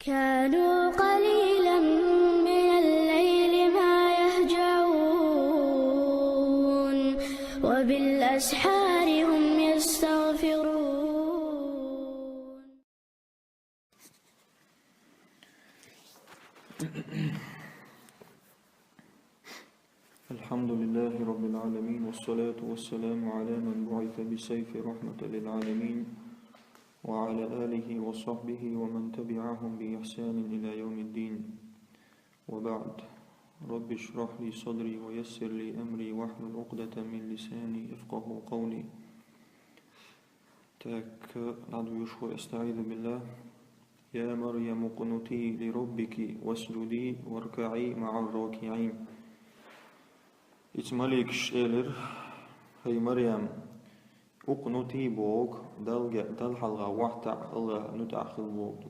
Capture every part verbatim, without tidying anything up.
كانوا قليلا من الليل ما يهجعون، وبالأسحار هم يستغفرون. الحمد لله رب العالمين، والصلاة والسلام على من بعث بالسيف رحمة للعالمين، وعلى آله وصحبه ومن تبعهم بإحسان إلى يوم الدين. وبعد، رب اشرح لي صدري ويسر لي أمري واحلل عقدة من لساني يفقهوا قولي. Так, ладно, أعوذ بالله. يا مريم اقنتي لربك واسجدي واركعي مع الراكعين. Ица маликаш элира: «ХӀай Марьям, اقنتي боху, Далла, Далла хьалха вахьтаӀа, Аллахьан муьтӀахь хила боху.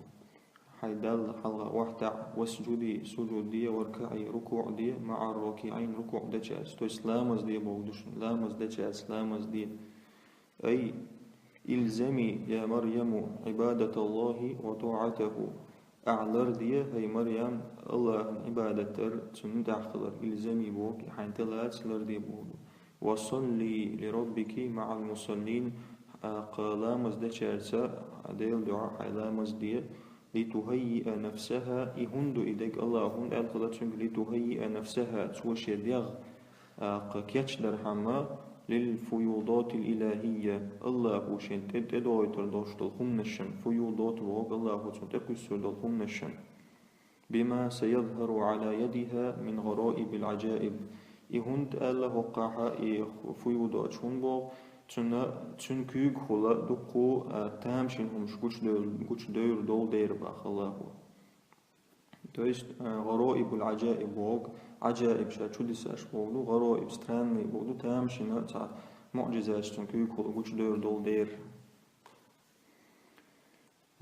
ХӀай Далла хьалха вахьтаӀа, واسجدي, сужуд де, واركعي, рукуӀ де, مع الراكعين, рукуӀ дечаьрца». То есть ламаз де боху ду шуна, ламаз дечаьрца, ламаз де. أي الزمي يا مريم عبادة الله وطاعته. Ахьа ларде, хӀай Марьям, Аллахьан Ӏибадат дар, цуьнан муьтӀахь хилар. الزمي боху, хьайна тӀелаца ларде боху. وصلي لربك مع المصلين. ТӀаккха ламаз дечаьрца Делан дуьхьа хьайн ламаз де. لتهيئ نفسها, и хӀунда ду и дег, Аллахьа хӀунда аьлла хилла цуьнга, لتهيئ نفسها, цо шен дегӀ, тӀаккха кечдархьама, للفيوضات الإلهية, Аллахьо шен тӀе, тӀедогӀуьйтур долуш долу хӀуманашна, фуюдот боху Аллахьо цунна тӀекхуьссур долу хӀуманашна. بما سيظهر على يدها من غرائب العجائب. И хӀунда аьлла хӀокхахьа и фуюдот хӀунда боху, цуьнан, цуьнан куьйгахула дуккха а тамашийна хӀумаш гучудевр-, гучудевр долу дера боху Аллахьо. То есть, э, غرائب العجائب боху, Ӏаджаиб ша чудесаш боху ду, غرائب странный боху ду, тамашийна цхьа муӀжизаташ цуьнан куьйгахула гучудевр долу дера.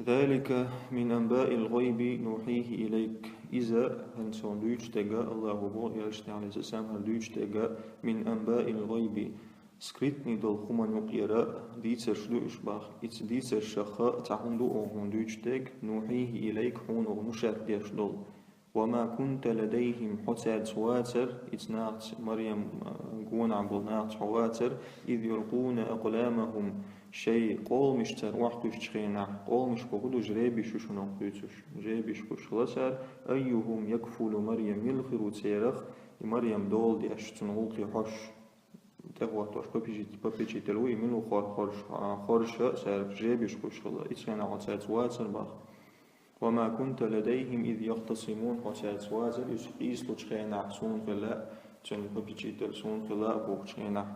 ذلك من أنباء الغيب نوحيه إليك. Иза хӀинца хьуна дуьйцуш дерг, Аллахьо боху, Элчане, Ӏалайхиссалам, хӀара дуьйцуш дерг, من أنباء الغيب, скрытный долу хӀуманна юкъера дийцарш ду уьш боху. Ица дийцаршах цхьа хӀума ду оха хьуна дуьйцуш дерг, نوحيه إليك, хьуна оха нушат деш долу. وما كنت لديهم, хьо цаьрца вацара, ица нахаца, Марьям, а, гонахь болу нахаца хьо вацара, إذ يلقون أقلامهم, шайн къоламаш цара охьакхуьссучу хенахь, къоламаш боху ду жребий шу шуна кхуьйцуш, жребий кхуьссуш хилла цара, أيهم يكفل مريم, мила хир ву церах и Марьям дола деш, цуьнан гӀуллакхе хьожуш, тӀехӀоттош, попечи-, попечитель ву и, мила ву хор-, хоржуш, а, хоржуш цара жребий кхуьссуш хилла, ица хенахь хьо цаьрца вацара боху. وما كنت لديهم إذ يختصمون, хьо цаьрца вацара, уьш къийсалучу хенахь, суна хила, цуьнан попечитель суна хила бохучу хенахь.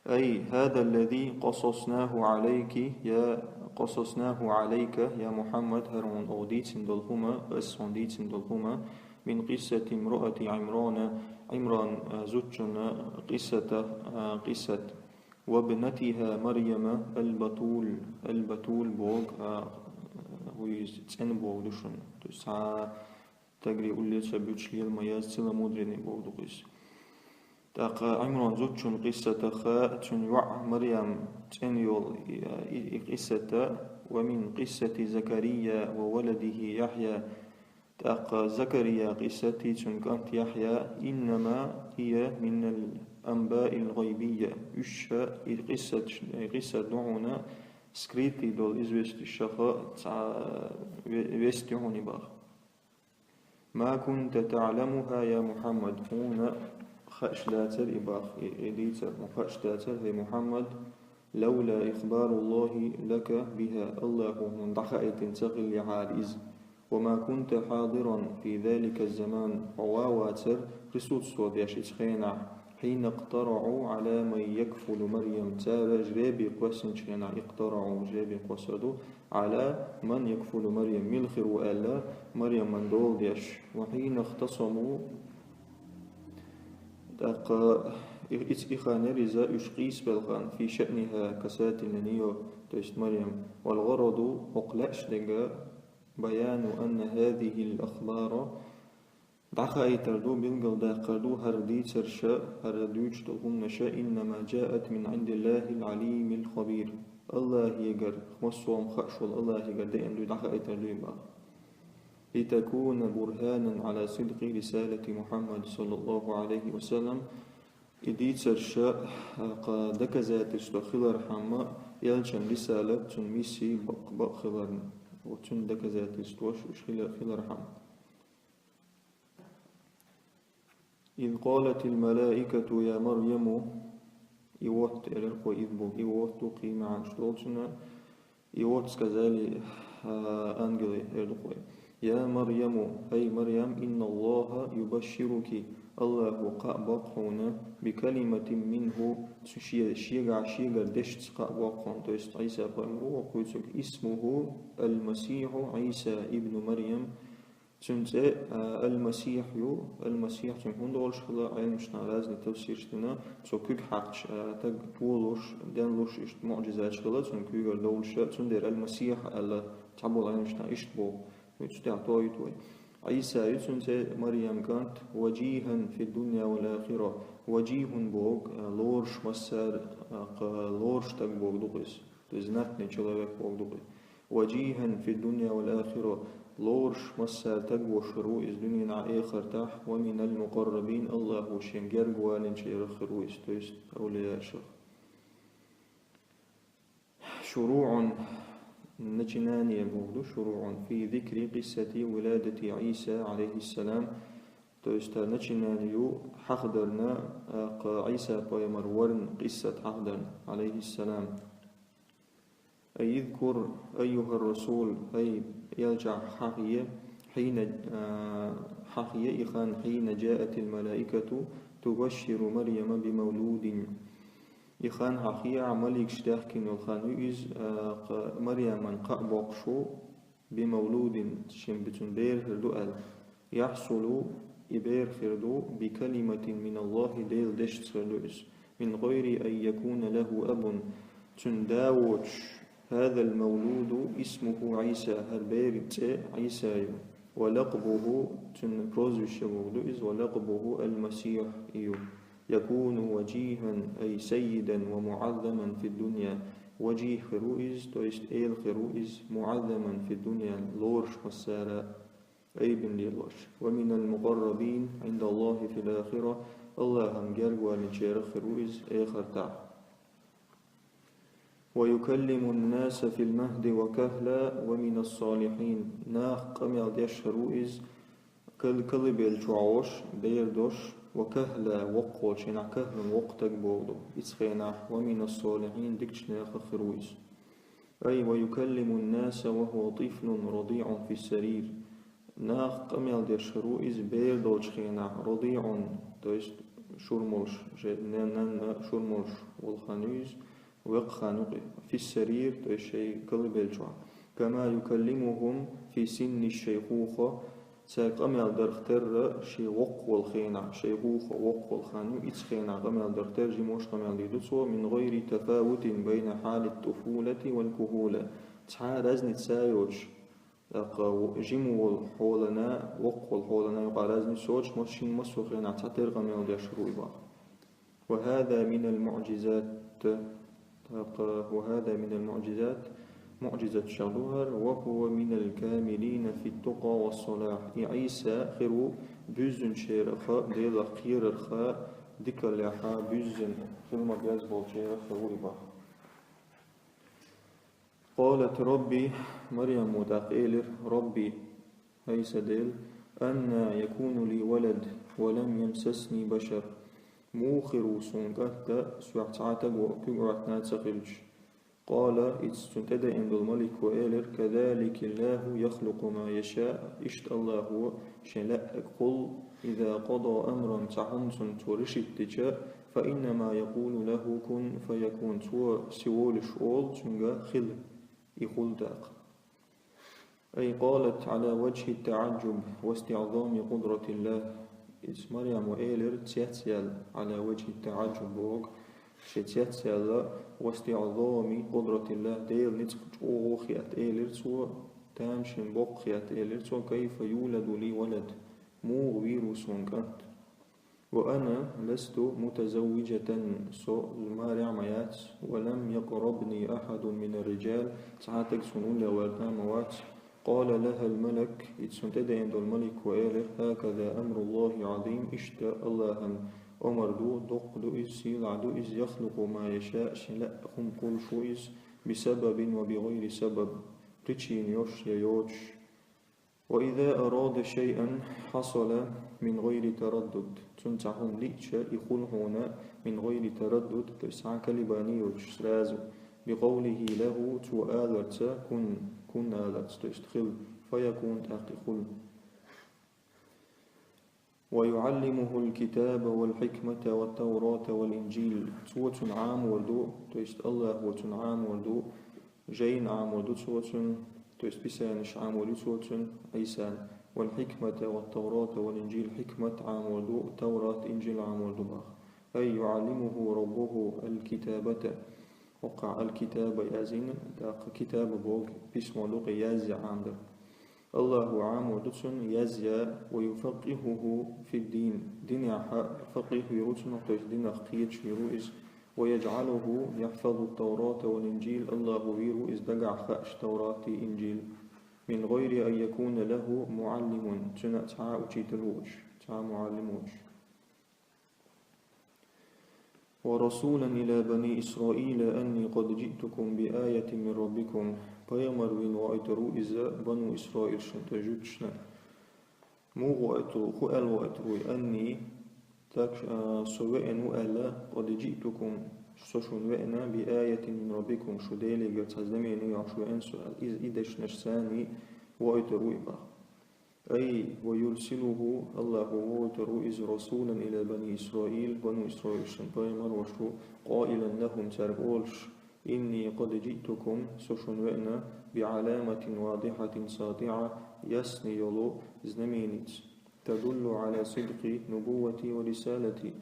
أي هذا الذي قصصناه عليك يا، قصصناه عليك يا محمد, хӀара хьуна оха дийцина долу хӀума, аса хьуна дийцина долу хӀума, من قصة امرأة عمران, Ӏимран, а, зудчун къиссата, а, къиссат. وابنتها مريم البتول, البتول боху, а, вуьйза цӀена боху ду шуна. То есть, цхьа тагри улле ца буьтуш лела ма яза, целомудренный боху ду иза. ТӀаккха Ӏимран зудчун къиссатах, цуьнан йоӀ Марьям цӀена йолу и, и, и къиссата, ومن قصة زكريا وولده يحيى, тӀаккха Закария къиссат, цуьнан кӀант Яхьъя, إنما هي من الأنباء الغيبية. Уьш ша и къиссаташ, и къиссат ду хьуна скрытый долу известешах цхьа ве-, весть ю хьуна и боху. ما كنت تعلمها يا محمد, хьуна хууш дацара и боху, и, и дийцар хьуна хууш дацара, хӀай Мухьаммад, لولا إخبار الله لك بها, Аллахьо хьуна дӀахаийтина ца хиллехьара иза. وما كنت حاضرا في ذلك الزمان, хьо ван вацара присутствовать деш оцу хенахь, حين اقترعوا على من يكفل مريم, цара жребий кхоьссинчу хенахь, اقترعوا, жребий кхоссар ду, على من يكفل مريم, мила хир ву аьлла, Марьяман дола деш. وحين اختصموا, тӀаккха и, и, и хан яра иза, уьш къийсабелла хан, في شأنها, касательно неё, то есть Марьям. والغرض, хӀокху лаьаш дерг, بيان أن هذه الأخبار, дӀахаийтар ду, билгалдаккхар ду хӀара дийцарш, хӀара дуьйцуш долу хӀуманаш, إنما جاءت من عند الله العليم الخبير, Аллахьегара, массо а хӀама хууш волу Аллахьегара деана дуй, дӀахаийтар дуй боху. لتكون برهانا على صدق رسالة محمد صلى الله عليه وسلم. И дийцарш, а, кху доказательство хилархьама, элчан рисалат, цуьнан миссий бакъ-бакъ хиларна. Вот цуьнан доказательствош уьш хила-, хилархьама. إذ قالت الملائكة يا مريم, и вот, элира кхо, иза боху, и вот ду кхин маьӀна долчунна, и вот сказали, а, ангелы, элира кхо: يا مريم, хӀай Марьям, إن الله يبشرك, Аллахьо кхаъ боккху хьуна, بكلمة منه, цу ше-, шегахь, шегара дешца кхаъ боккху хьуна, то есть Ӏийса пайхамар ву, кхуьйцург, اسمه المسيح عيسى ابن مريم, цуьнан цӀе, а, Аль-Масихь ю. Аль-Масихь цуьнан хӀунда олуш хилла, Ӏеламнаха разный тафсирш дина, цо куьг хьаькхча, а, стаг толуш, денлуш, иштта муӀжизаташ хилла цуьнан куьйгара довлуш, цундела Аль-Масихь аьлла, цхьаболу Ӏеламнаха иштта боху. Ну, цу тӀехь тоьуьйту вай. Ӏийса ю цуьнан цӀе, Марьям кӀант, وجيها في الدنيا والآخرة. Ваджихьун боху, а, лоруш массара, а, кха-, лоруш стаг боху ду-кх иза. То есть знатный человек боху ду-кх иза. وجيها في الدنيا والآخرة, лоруш массара стаг волуш хир ву иза дуьненахь а, эхартахь а, ومن المقربين, Аллахьо шен герга валинчарах хир ву иза, то есть авлияашах. شروع, начинание боху ду, شروع في ذكر قصة ولادة عيسى عليه السلام, то есть начинание ю хьахадарна, а, кха Ӏийса пайхамар варан къиссат хьахадарна, عليه السلام. أي اذكر أيها الرسول, хӀай элча, хьахе, حين, а, хьахе и хан, حين جاءت الملائكة تبشر مريم بمولود. И хан хьахе, маликаш даьхкина йолу хан ю иза, а, кха Марьяман кхаъ боккхуш ву, بمولود, шен бицун бер хир ду аьлла. يحصل, и бер хир ду, بكلمة من الله, Делан дешца хир ду иза. من غير أن يكون له أب, цуьнан да воцуш, هذا المولود اسمه عيسى, хӀара беран цӀе Ӏийса ю. ولقبه, цуьнан прозвище боху ду иза, ولقبه المسيح ю. يكون وجيها أي سيدا ومعظما في الدنيا. Ваджихь хир ву иза, то есть эла хир ву иза, معظما في الدنيا, лоруш массара а айбина лелош. ومن المقربين عند الله في الآخرة, Аллахьан герга валинчарах хир ву иза эхартахь. ويكلم الناس في المهد وكهلا ومن الصالحين. Нах къамел деш хир ву иза, кал-, калибелла чохь волуш, дера долуш, وكهلا, воккхаволчу хенахь, кахӀлун воккха стаг боху ду, ицу хенахь, ومن الصالحين, дикачу нахах хир ву иза. أي ويكلم الناس وهو طفل رضيع في السرير. Нах къамел деш хир ву иза бер долчу хенахь, رضيع, то есть шура молуш, шен нанна шура молуш волу хан ю иза, веккха хан ю-кх, في السرير, то есть шайн калибелла чохь. كما يكلمهم في سن الشيخوخة, цара къамел дарх терра шен воккха волу хенахь, шайхуха, воккха волу хан ю, ицу хенахь къамел дарх терра жимош къамел дийр ду цо, من غير تفاوت بين حال الطفولة والكهولة. Цхьа а разница ца йоцуш, тӀаккха жима волу хьолана, воккха волу хьолана юкъахь разница йоцуш, шина массо а хенахь цхьатерра къамел деш хир ву и боху. وهذا من المعجزات, тӀаккха, وهذا من المعجزات, муӀжизатех ду хӀара, وهو من الكاملين في التقى والصلاح. И Ӏийса хир ву буьззинчарах, Делах кхерарх, дикаллехь буьззина хила ма-безза болчарах хир ву и боху. قالت رب, Марьямо тӀаккха элира: رب, хӀай сан Дела, أنى يكون لي ولد ولم يمسسني بشر. Муха хир ву суна кӀант, соьгахь цхьа а стаг куьг Ӏоттина ца хилча? قال, иза цунна тӀедеана долу малико элира: كذلك الله يخلق ما يشاء. Иштта Аллахьо шен лаьа кхуллу, إذا قضى أمرا, цхьа хӀума цунна цо решить дича, فإنما يقول له كن فيكون. Цо всего лишь олу цуьнга: хила, и хуьлу тӀаккха. أي قالت على وجه التعجب واستعظام قدرة الله. Иза Марьямо элира цецъяьлла, على وجه التعجب боху, шен цецъяьлла, واستعظام قدرة الله, Делан ницкъ чӀогӀа хетта элира цо, тамашийна боккха хетта элира цо: كيف يولد لي ولد, муха вийр ву суна кӀант? وأنا لست متزوجة, со марехь ма яц, ولم يقربني أحد من الرجال, цхьа а стаг сона уллехь ваьртӀа ма вац. قال لها الملك, и цунна тӀедеана долу малико элира: هكذا أمر الله العظيم, иштта Аллахьан омар ду, доккха ду иза, сийлахь ду иза, يخلق ما يشاء, шена лаьа хӀума кхуллуш ву иза, بسبب وبغير سبب, причина йолуш я йоцуш. وإذا أراد شيئا حصل من غير تردد. Цунна цхьа хӀума лиъча, и хуьлу хьуна من غير تردد, то есть цхьа а колебание йоцуш, сразу. بقوله له, цо аларца, كن, كن аларца, то есть хила, فيكون, тӀаккха и хуьлу. ويعلمه الكتاب والحكمة والتوراة والإنجيل. Цо цунна Ӏамор ду, то есть Аллахо цунна Ӏамор ду, жайна Ӏамор ду цо цунна, то есть писанеш Ӏамор ю цо цунна, Ӏийсан. والحكمة والتوراة والإنجيل, хьикмат Ӏамор ду, Таврат, Инжил Ӏамор ду боху. أي يعلمه ربه الكتابة. ХӀокхахь аль-китаба яздина, тӀаккха китаба боху письмо ду, кхин язъян Ӏамор ду. Аллахо Ӏамор ду цунна язъян, ويفقهه في الدين, динехь факъихӀ вийр ву цунах, то есть динах кхеташ вийр ву иза, ويجعله يحفظ التوراة والإنجيل, Аллахо вийр ву иза дагахь хууш Таврат, Инжил, من غير أن يكون له معلم, цуьнан цхьа а учитель воцуш, цхьа а муӀаллим воцуш. ورسولا إلى بني إسرائيل أني قد جئتكم بآية من ربكم. Пайхамар вина воуьйтур ву иза бану Исраилшна, то есть жуьгташна. Муха воуьйтур ву, хӀун аьлла воуьйтур ву: أني, так, а, со веана ву аьлла, قد جئتكم, со шуна веана, بآية من ربكم, шун Делегара цхьа знамени йохьуш веана со аьлла. Иза и дешнашца воуьйтур ву и боху. أي ويرسله, Аллахо воуьйтур ву иза, رسولا إلى بني إسرائيل, бану Исраилшна пайхамар волуш ву, قائلا لهم, цаьрга олуш: إني قد جئتكم, со шуна веана, بعلامة واضحة ساطعة, ясни йолу знаменица, تدل على صدق نبوتي ورسالتي.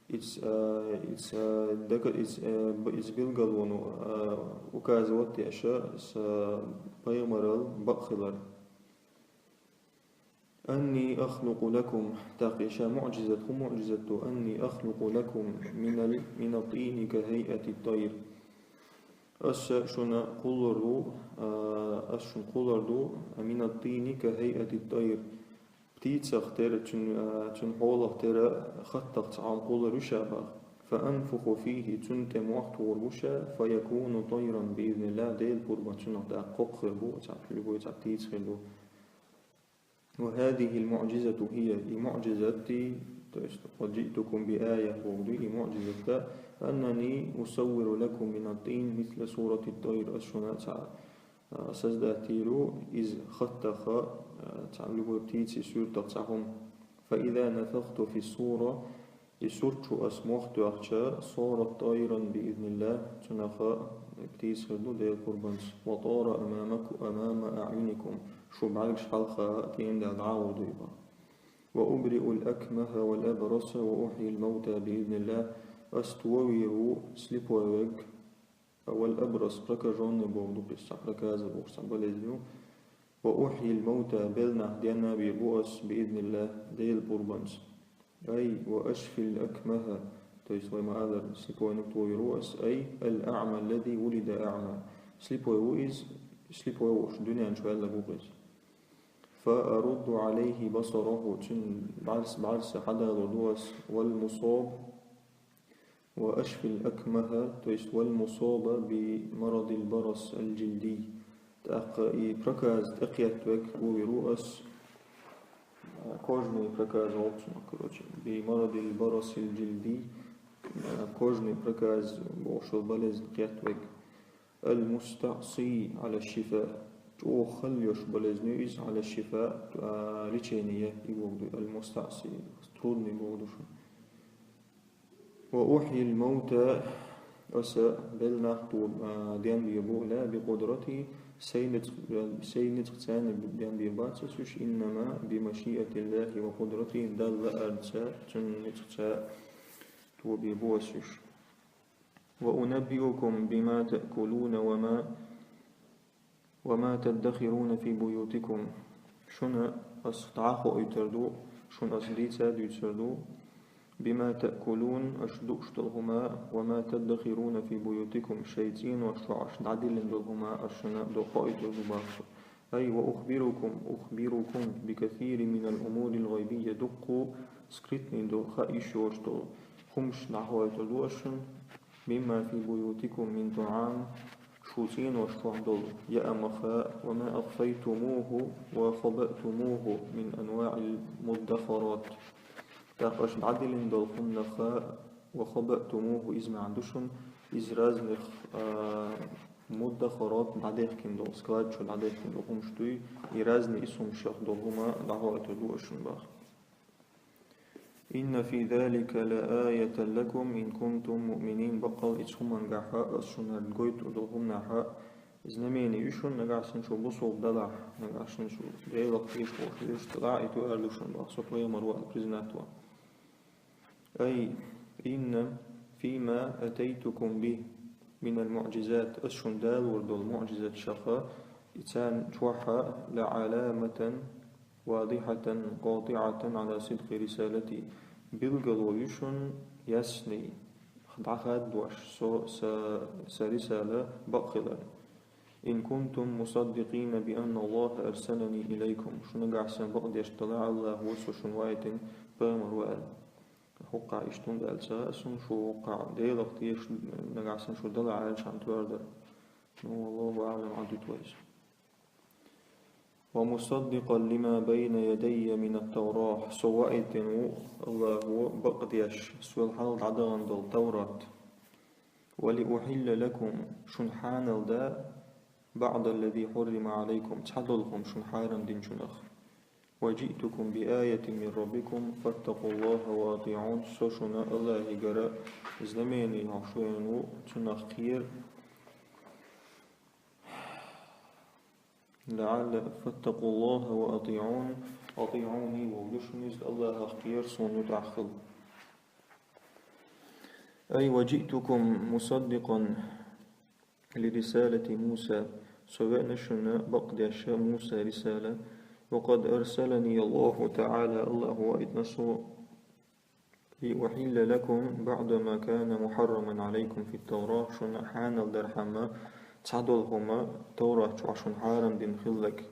Иза, а, иза, а, дака-, иза, а, б-, иза билгалвану, а, указывать деш, сан пайхамаралла бакъ хилар. أني أخلق لكم, тӀаккха ша муӀжизат, хӀун муӀжизат ду, أني أخلق لكم من ال-, من الطين كهيئة الطير. Ас шуна кхуллур ву, а, ас шуна кхуллур ду, من الطين كهيئة الطير. Птицах тера, цуьнан, а, цуьнан хьолах тера хаттах цхьа хӀума кхуллур ву ша боху. فأنفخ فيه, цунна тӀе мох тухур ву ша, فيكون طيرا بإذن الله, Делан пурбанца цунах тӀаккха кхоккха хир бу, цхьа, любой цхьа птица хир бу. وهذه المعجزة هي, и муӀжизат, то есть, قد جئتكم بآية бохург ду, и муӀжизат, أني أصور لكم من الطين مثل صورة الطير, ас шуна цхьа, а, создать йийр ву иза хаттах, а, цхьа любой птици суьртах цхьа хӀума. فإذا نفخت في الصور, и сурт чу ас мох тоьхча, صارت طيرا بإذن الله, цунах птица хир ду Делан пурбанца, وطار أمامك-, أمام أعينكم, шун бӀаьргаш хьалха тӀенадаьлла дӀагӀур ду и боху. وأبرئ الأكمه والأبرص وأحيي الموتى بإذن الله, ас товийр ву слепой верг, والأبرص, прокажённый бохург ду, кхин цхьа проказа бохуш цхьа болезнь ю. وأحيي الموتى, белла нах денбийр бу ас, بإذن الله, Делан пурбанца. أي وأشفي الأكمه, то есть вай ма-аллара, слепойниг товийр ву ас, أي الأعمى الذي ولد أعمى. Слепой ву иза, слепой волуш дуьнен чу ваьлларг ву иза. فأرد عليه بصره, цуьнан бӀаьрса, бӀаьрса хьадалор ду ас, والمصاب, وأشفي الأكمه, то есть والمصاب بمرض البرص الجلدي. ТӀаккха и проказа тӀекхетта верг товийр ву ас, а, кожный проказа олу цунах, короче, بمرض البرص الجلدي, а, кожный проказа бохуш йолу болезнь кхетта верг. المستعصي على الشفاء. ЧӀогӀа хала йолуш болезнь ю иза, على الشفاء, а, лечение, и бохург ду, المستعصي, трудный бохург ду шуна. وأحيي الموتى, аса белла нах то-, а, денбийр бу, لا بقدرتي, сайн ницкъ-, сайн ницкъаца денбийр бац аса уьш, إنما بمشيئة الله وقدرته, Далла лаарца, цуьнан ницкъаца тобийр бу аса уьш. وأنبئكم بما تأكلون وما وما تدخرون في بيوتكم. Шуна ас дӀахоуьйтур ду, шуна ас дийца а дуьйцур ду, بما تأكلون, аша дуаш долу хӀума, وما تدخرون في بيوتكم, шайн цӀенош чохь аша дӀадиллина долу хӀума аша шуна дохоуьйтур ду боху. أي وأخبركم, أخبركم بكثير من الأمور الغيبية, дуккха скрытный долу, хаа йиш йоцуш долу хӀумаш дӀахоуьйтур ду аша шуна, مما في بيوتكم من طعام, шун цӀенош чохь долу яа, маха, وما أخفيتموه وخبأتموه من أنواع المدخرات. ТӀаккха аша дӀадиллина долу хӀуманах, وخبأتموه, иза маьӀна ду шуна, иза разных, а, муддахарат дӀадехкина долу, склад чу дӀадехкина долу хӀумаш дуй, и разный исс хӀуманах долу хӀума дӀахоуьйтур ду аша шуна боху. إن في ذلك لآية لكم إن كنتم مؤمنين. Баккъал а, оцу хӀумангахь аса шуна гойтур долу хӀуманах знамени ю шуна, нагахь санна шу бусалба далахь, нагахь санна шу Делах тешаш волуш вуьйцуш далахь, и ту аьлла ду шуна боху, со пайхамар ву аьлла признать ван. أي إن فيما أتيتكم به من المعجزات, аса шуна далор долу муӀжизатех, и царна чохь, لعلامة واضحة قاطعة على صدق رسالتي, билгало ю шуна ясный, дӀахаддош со, са, сан рисала бакъ хилар. إن كنتم مصدقين بأن الله أرسلني إليكم, шу нагахь санна бакъдеш далахь, АллахӀа со шуна вайтина пайхамар ву аьлла. ХӀокхахь иштта хӀунда аьлла ца хаьа суна, шу хӀокхахь Делах тешаш нагахь санна шу далахь аьлча, хьан тоьар дара. Ну, والله أعلم, Ӏадуьту вайса. ومصدقا لما بين يدي من التوراة, со вайтина ву АллахӀа бакъдеш, сол хьалха дӀадахана долу Таврат. ولأحل لكم, шуна хьанал дан, بعض الذي حرم عليكم, цхьадолу хӀума шуна хьарам динчунах. وجئتكم بآية من ربكم فاتقوا الله وأطيعون. Со шуна АллахӀегара знамени хьо шуна ву, цунах кхера. لعل، فاتقوا الله وأطيعون، أطيعوني, вовлушуниз АллахӀах кхера, суна муьтӀахь хила. أي وجئتكم مصدقا لرسالة موسى, со веана шуна бакъдеш Муса рисала, وقد أرسلني الله تعالى, АллахӀа вайтина со, لأحل لكم بعض ما كان محرما عليكم في التوراة, шуна хьанал дархьама цхьадолу хӀума Таврат чохь шуна хьарам дина хилларг.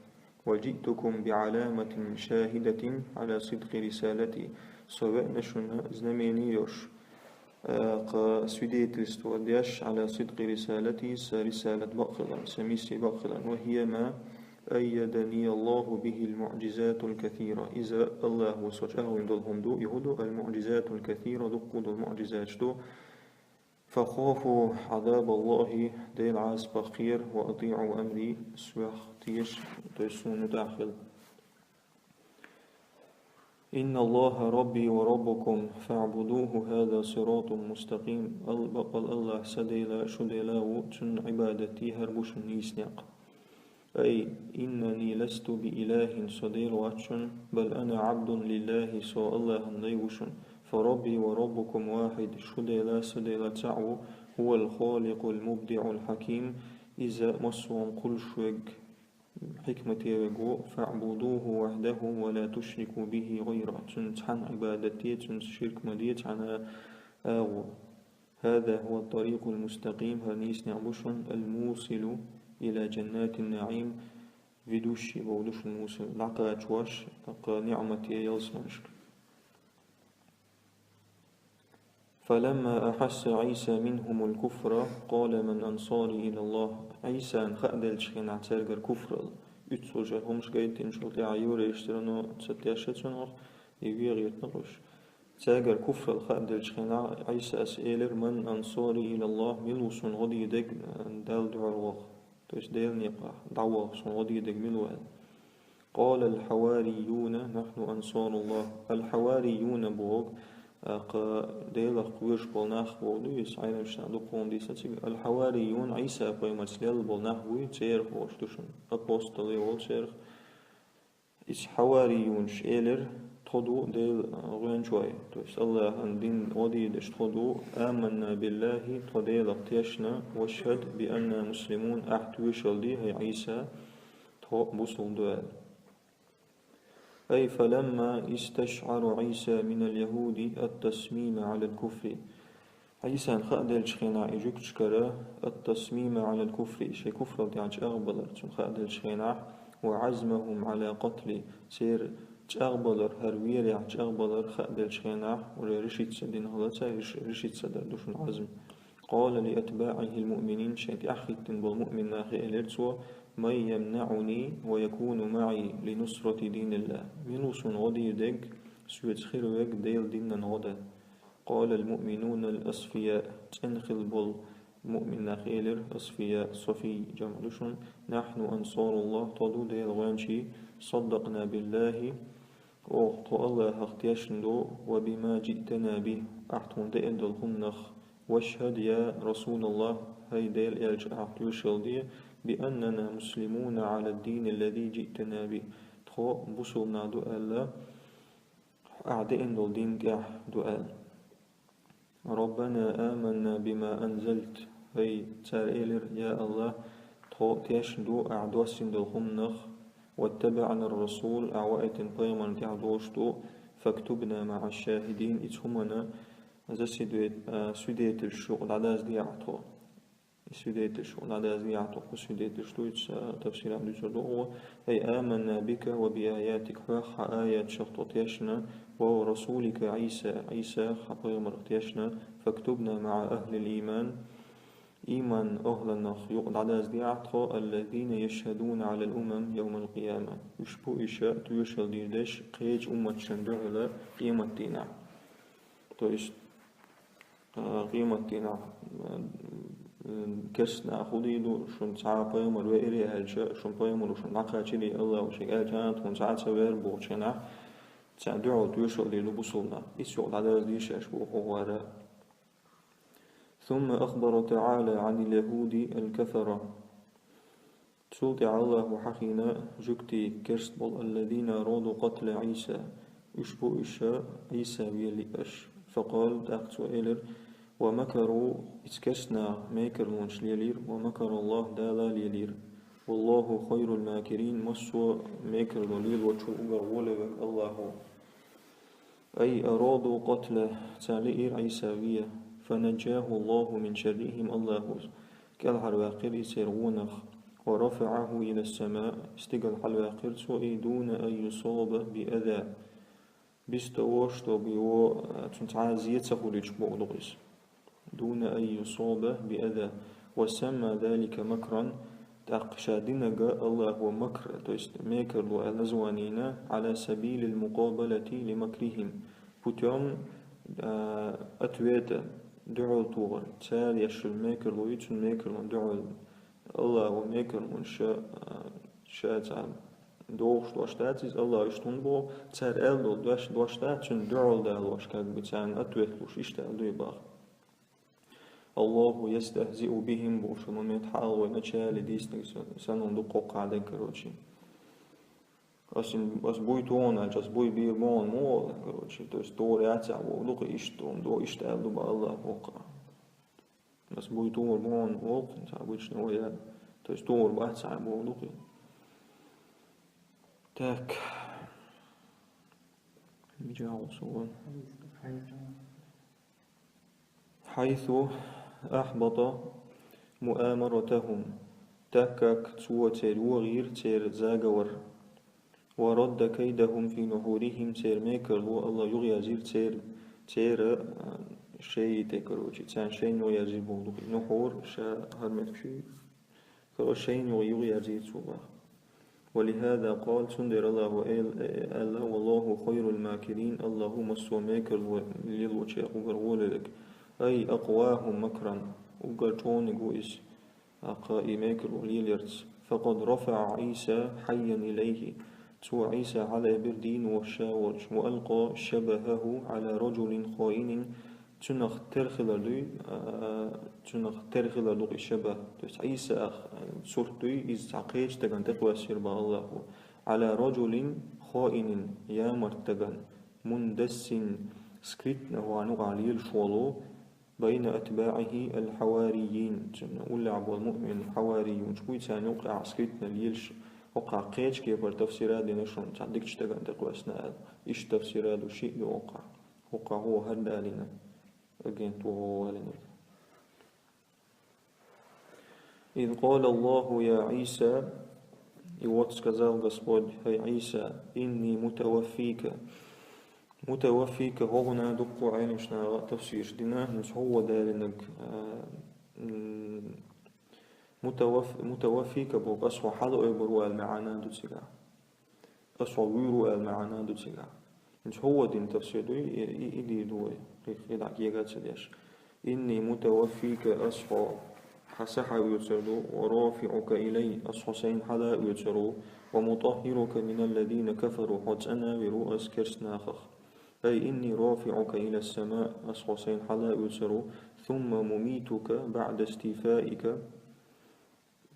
وجئتكم بعلامة شاهدة على صدق رسالتي, со веана шуна знамени йолуш, кху свидетельство деш, على صدق رسالتي, сан рисалат бакъ хилар, сан мисси бакъ хилар. وهي ما أيدني الله به المعجزات الكثيرة. Иза АллахӀа со чӀагӀвина долу хӀума ду, и хӀун ду, المعجزات الكثيرة, дуккха долу муӀжизаташ ду. فخافوا عذاب الله, Делан Ӏазапах кхера, وأطيعوا أمري, соьх теша, то есть суна муьтӀахь хила. إن الله ربي وربكم فاعبدوه هذا صراط مستقيم. Ал-, бакъал АллахӀ сан Дела, шун Дела ву, цунна Ӏибадат де, хӀара бу шун нийса некъ. أي إنني لست بإله, со Дела вац шун, بل أنا عبد لله, со АллахӀан лай ву шун. فربي وربكم واحد, шун Дела, сан Дела цхьаъ ву, هو الخالق المبدع الحكيم, иза массо а кхуллуш верг, хьикмате верг ву, فاعبدوه وحده ولا تشركوا به غيره. Цунна цхьаьна Ӏибадат де, цунца ширк ма де, цхьана агӀо. هذا هو الطريق المستقيم, хӀара нийса некъ бу шун, الموصل إلى جنات النعيم, ведущий боху ду шун мусал, дӀакхачош кху ниӀмате ялсаманашка. فلما أحس عيسى منهم الكفر قال من أنصاري إلى الله. Ӏийсана хааделча хенахь цаьргара куфрал, уьццул шайн хӀумаш гайтинчул тӀаьхьа еврейш церано ца тешша цунах, и вегӀийтина уьш. Цаьргара куфрал хааделча хенахь Ӏийсас элира: من أنصاري إلى الله, мила ву суна гӀо дийдерг Далла дуьхьал ваха, то есть Делан некъахь дӀаваха суна гӀо дийдерг мила ву аьлла. قال الحواريون نحن أنصار الله. Ал-хьаварийюна боху, а, кху Делах кхоьруш болу нах боху ду иза, Ӏеламнаха дукха хӀума дийцина цига. Ал-хьаварийюн Ӏийса пайхамарца лелла болу нах буй, церах бохуш ду шуна, апостолий волу церах. Иза хьаварийюнаша элира: тхо ду Делан гӀоьнчой, то есть АллахӀан дин гӀо дийдеш тхо ду, آمنا بالله, тхо Делах тешна, واشهد بأننا مسلمون, ахь тоьшалла де, хӀай Ӏийса, тхо бусалба ду аьлла. أي فلما استشعر عيسى من اليهود التصميم على الكفر. Ӏийсан хааделча хенахь и жуьгташкара التصميم على الكفر, шайн куфрал тӀехь чӀагӀбалар цунна хааделча хенахь, وعزمهم على قتلي, церан чӀагӀбалар, хӀара верехь чӀагӀбалар хааделча хенахь, уже решиться дина хилла цара, реш-, решиться дар ду шуна Ӏазм. قال لأتباعه المؤمنين, шайн тӀаьхьахӀиттина болу муъмин нахе элира цо: من يمنعني ويكون معي لنصرة دين الله? Мила ву суна гӀо дийр дерг, соьца хир верг Делан динан гӀо дан? قال المؤمنون الأصفياء, цӀена хилла болу муъмин нах элира, أصفياء, صفي, жамӀ ду шуна: نحن أنصار الله, тхо ду Делан гӀоьнчий, صدقنا بالله, оха тхо АллахӀах тешна ду, وبما جئتنا به, ахь тхуна деана долу хӀуманах, واشهد يا رسول الله, хӀай Делан элча, ахь тоьшалла де, بأننا مسلمون على الدين الذي جئتنا به, тхо бусулба нах ду аьлла, ахь деана долу дин тӀехь ду аьлла. ربنا آمنا بما أنزلت, хӀай, цара элира: я АллахӀ, тхо тешна ду ахь доссийна долу хӀуманах, واتبعنا الرسول, ахь ваийтина пайхамарна тӀехь долуш ду, فاكتبنا مع الشاهدين, иза хӀуманна засвидетель-, а, свидетельш юкъа дӀадаздехьа тхо. И свидетельш юкъа дӀадаздехьа тхо, хӀун свидетельш ду, иза тафсиран дуьйцур ду оха. أي آمنا بك وبآياتك, хьох, хьан аятех тхо тешна, ورسولك عيسى, Ӏийсах, хьан пайхамарах тешна, فاكتبنا مع أهل الإيمان, ийман охӀланах юкъа дӀадаздехьа тхо, الذين يشهدون على الأمم يوم القيامة, уьш бу иша тоьшалла дийр дерш кхечу умматашна дуьхьал къематдийнахь. То есть, а, къематдийнахь, а, керста наха хӀун дийр ду, шуна цхьа а пайхамар веарий аьлча, шуна пайхамар ву шуна дӀакхачирий АллахӀа шега аьлча, тхуна цхьа а ца веара бохучу хенахь, царна дуьхьал тоьшалла дийр ду бусулба нах. Иза юкъа дӀадаздеш шаьш боху хӀора. ثم أخبر تعالى عن اليهود الكفرة. Цул тӀаьхьа АллахӀа хьахийна жуьгтий, керста болу, الذين أرادوا قتل عيسى, уьш бу иша Ӏийса вели аш. فقال, тӀаккха цо элира: ومكروا, иза керста наха мекарлонаш лелийра, ومكر الله, Дала а лелийра. والله خير الماكرين, массо а мекарло лелочул уггар гӀоле верг АллахӀ ву. أي أرادوا قتله, царна лиира Ӏийса ве, فنجاه الله من شرهم, АллахӀа кӀелхьарваьккхира иза церан гӀонах, ورفعه إلى السماء, стигала хьалаваьккхира цо и, دون أن يصاب بأذى, без того, чтобы его, а, цунна цхьа а зе ца хуьлуьйтуш боху ду иза. دون أن يصاب بأذى، وسمى ذلك مكرا, тӀаккха ша динарг АллахӀа макр, то есть мекарло аьлла название йина, على سبيل المقابلة لمكرهم, путём, а, ответа, дуьхьал тохар. Цара еш йолу мекарло ю, цуьнан мекарлон дуьхьал. АллахӀа мекарлонаш, а, ша царна дохуш дош дац иза, АллахӀа иштта хӀунда боху, цара аьлла долу дош, дош дац, цуьнан дуьхьал далош, как бы царна ответ луш, иштта аьлла дуй баха. الله يستهزئ بهم бохуш, ма мет хьалхо начале дийцинарг сан-, санна ду кхоккхахь дерг, короче. Ас ин-, ас буй тхуна аьлча, ас буй бийр бу хьуна ма олу, короче, то есть тхуна яц ахь боху ду-кх иштта, хӀунда иштта аьлла ду бан АллахӀа боху. Ас буй тхуна бу хьуна олу-кх, цхьа гучна вай яра. То есть тхуна бац ахь боху ду-кх. Так. Мичахь ву со ван? حيث أحبط مؤامرتهم, так как цо церан йогӀийра церан заговор, ورد كيدهم في نحورهم, церан мекарло АллахӀа юхаерзийра церан, церан, а, шайн тӀе, короче, царна шайна юхаерзийра боху ду-кх. Нухьур, ша хӀара меттиг ши Короче, шайна юха юхаерзийра цо баха. ولهذا قال, цундела АллахӀа эл-, э, аьлла: والله خير الماكرين, АллахӀа ву массо а мекарло лелочех уггар гӀоле верг. أي أقواهم مكرا, уггар чӀогӀаниг ву иза, тӀаккха и мекарло лелорца. فقد رفع عيسى حيا إليه, цо Ӏийса хьалаайбира дийна волуш ша волчу, وألقى شبهه على رجل خائن, цунах тера хилар дуй, а, цунах тера хилар ду-кх и шабах. То есть Ӏийсах, а, сурт дуй, иза цхьа кхечу стагана тӀекхоьссира бан АллахӀа. على رجل خائن, ямарта стагана, مندس, скрытно ван юкъахь лелаш волу, بين أتباعه الحواريين, цуьнан уллехь болу муъмин хьаварийюнаш буй, царна юкъахь скрытно лелаш ХӀокху кхечу кепара тафсират дина шуна, цхьа дикачу стагана тӀекхоьссина аьлла. Иштта тафсират ду шиъ ю хӀокху. ХӀокху хӀун хӀара далийна, агент ву хӀун валийна. «إذ قال الله يا عيسى», и вот сказал Господь: «ХӀай Ӏийса, инни мутаваффика». Мутаваффика хӀокхунна дуккха Ӏеламнаха тафсираш дина, хӀинца хӀун ву далийнарг, а, м, мутаваф-, мутаваффика боху, ас хьо хьалаайбар ву аьлла маьӀна ду цигахь. Ас хьо вуьйр ву аьлла маьӀна ду цигахь. ХӀинца хӀун ву дина тафсир ду, и, и, и дийр ду вай, кхин, кхин дӀа кега а ца деш. «Инни мутаваффика», ас хьо хьа са хьаоьцур ду, «ва рафиӀука илай», ас хьо сайна хьала а оьцур ву, «ва мутаххирука миналлазина кафару», хьо цӀанвер ву ас керста нахах. «Ай инни рафиӀука илас-сама», ас хьо сайна хьала а оьцур ву, «сумма мумитука баӀда истифаика»,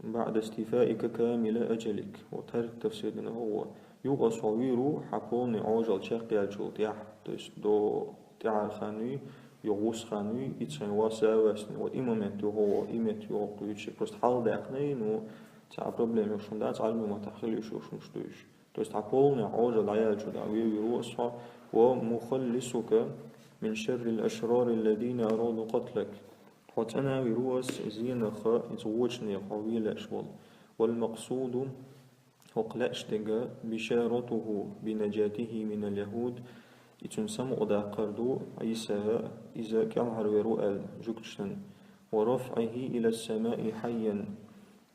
«баӀда истифаика камила аджалик». Вот хӀара тафсир дина хӀокхо. Юха ас хьо вуьйр ву хьан полный Ӏожалла чекхъяьллачул тӀаьхьа, то есть до тӀаьхьара хан юй, юха гӀусса хан юй, и цхьана ва са а ваьстина, вот и момент ю хӀокхо, и метта ю хӀокхо кхуьйцуш. Просто хьалха даьккхина, ну, цхьа проблема йолуш хӀума дац, Ӏарбийн маттахь хила йиш йолуш хӀумнаш ду уьш. То есть хьан полный Ӏожалла дӀаяьллачул тӀаьхьа вуьйр ву ас хьо, «ва мухаллисука мин шаррил ашрари аллазина араду катлак». Хьо цӀанвер ву ас зенах, иза вочу нехан хьо велаеш волу. «Вал максуду», хӀокху лаьаш дерг, «бишаратуху бинаджатихи минал яхуд», и цуьнан самукъадаккхар ду, Ӏийса, иза кӀелхьарвер ву аьлла жуьгташна. «Ва рафӀихи илас-самаи хьайян»,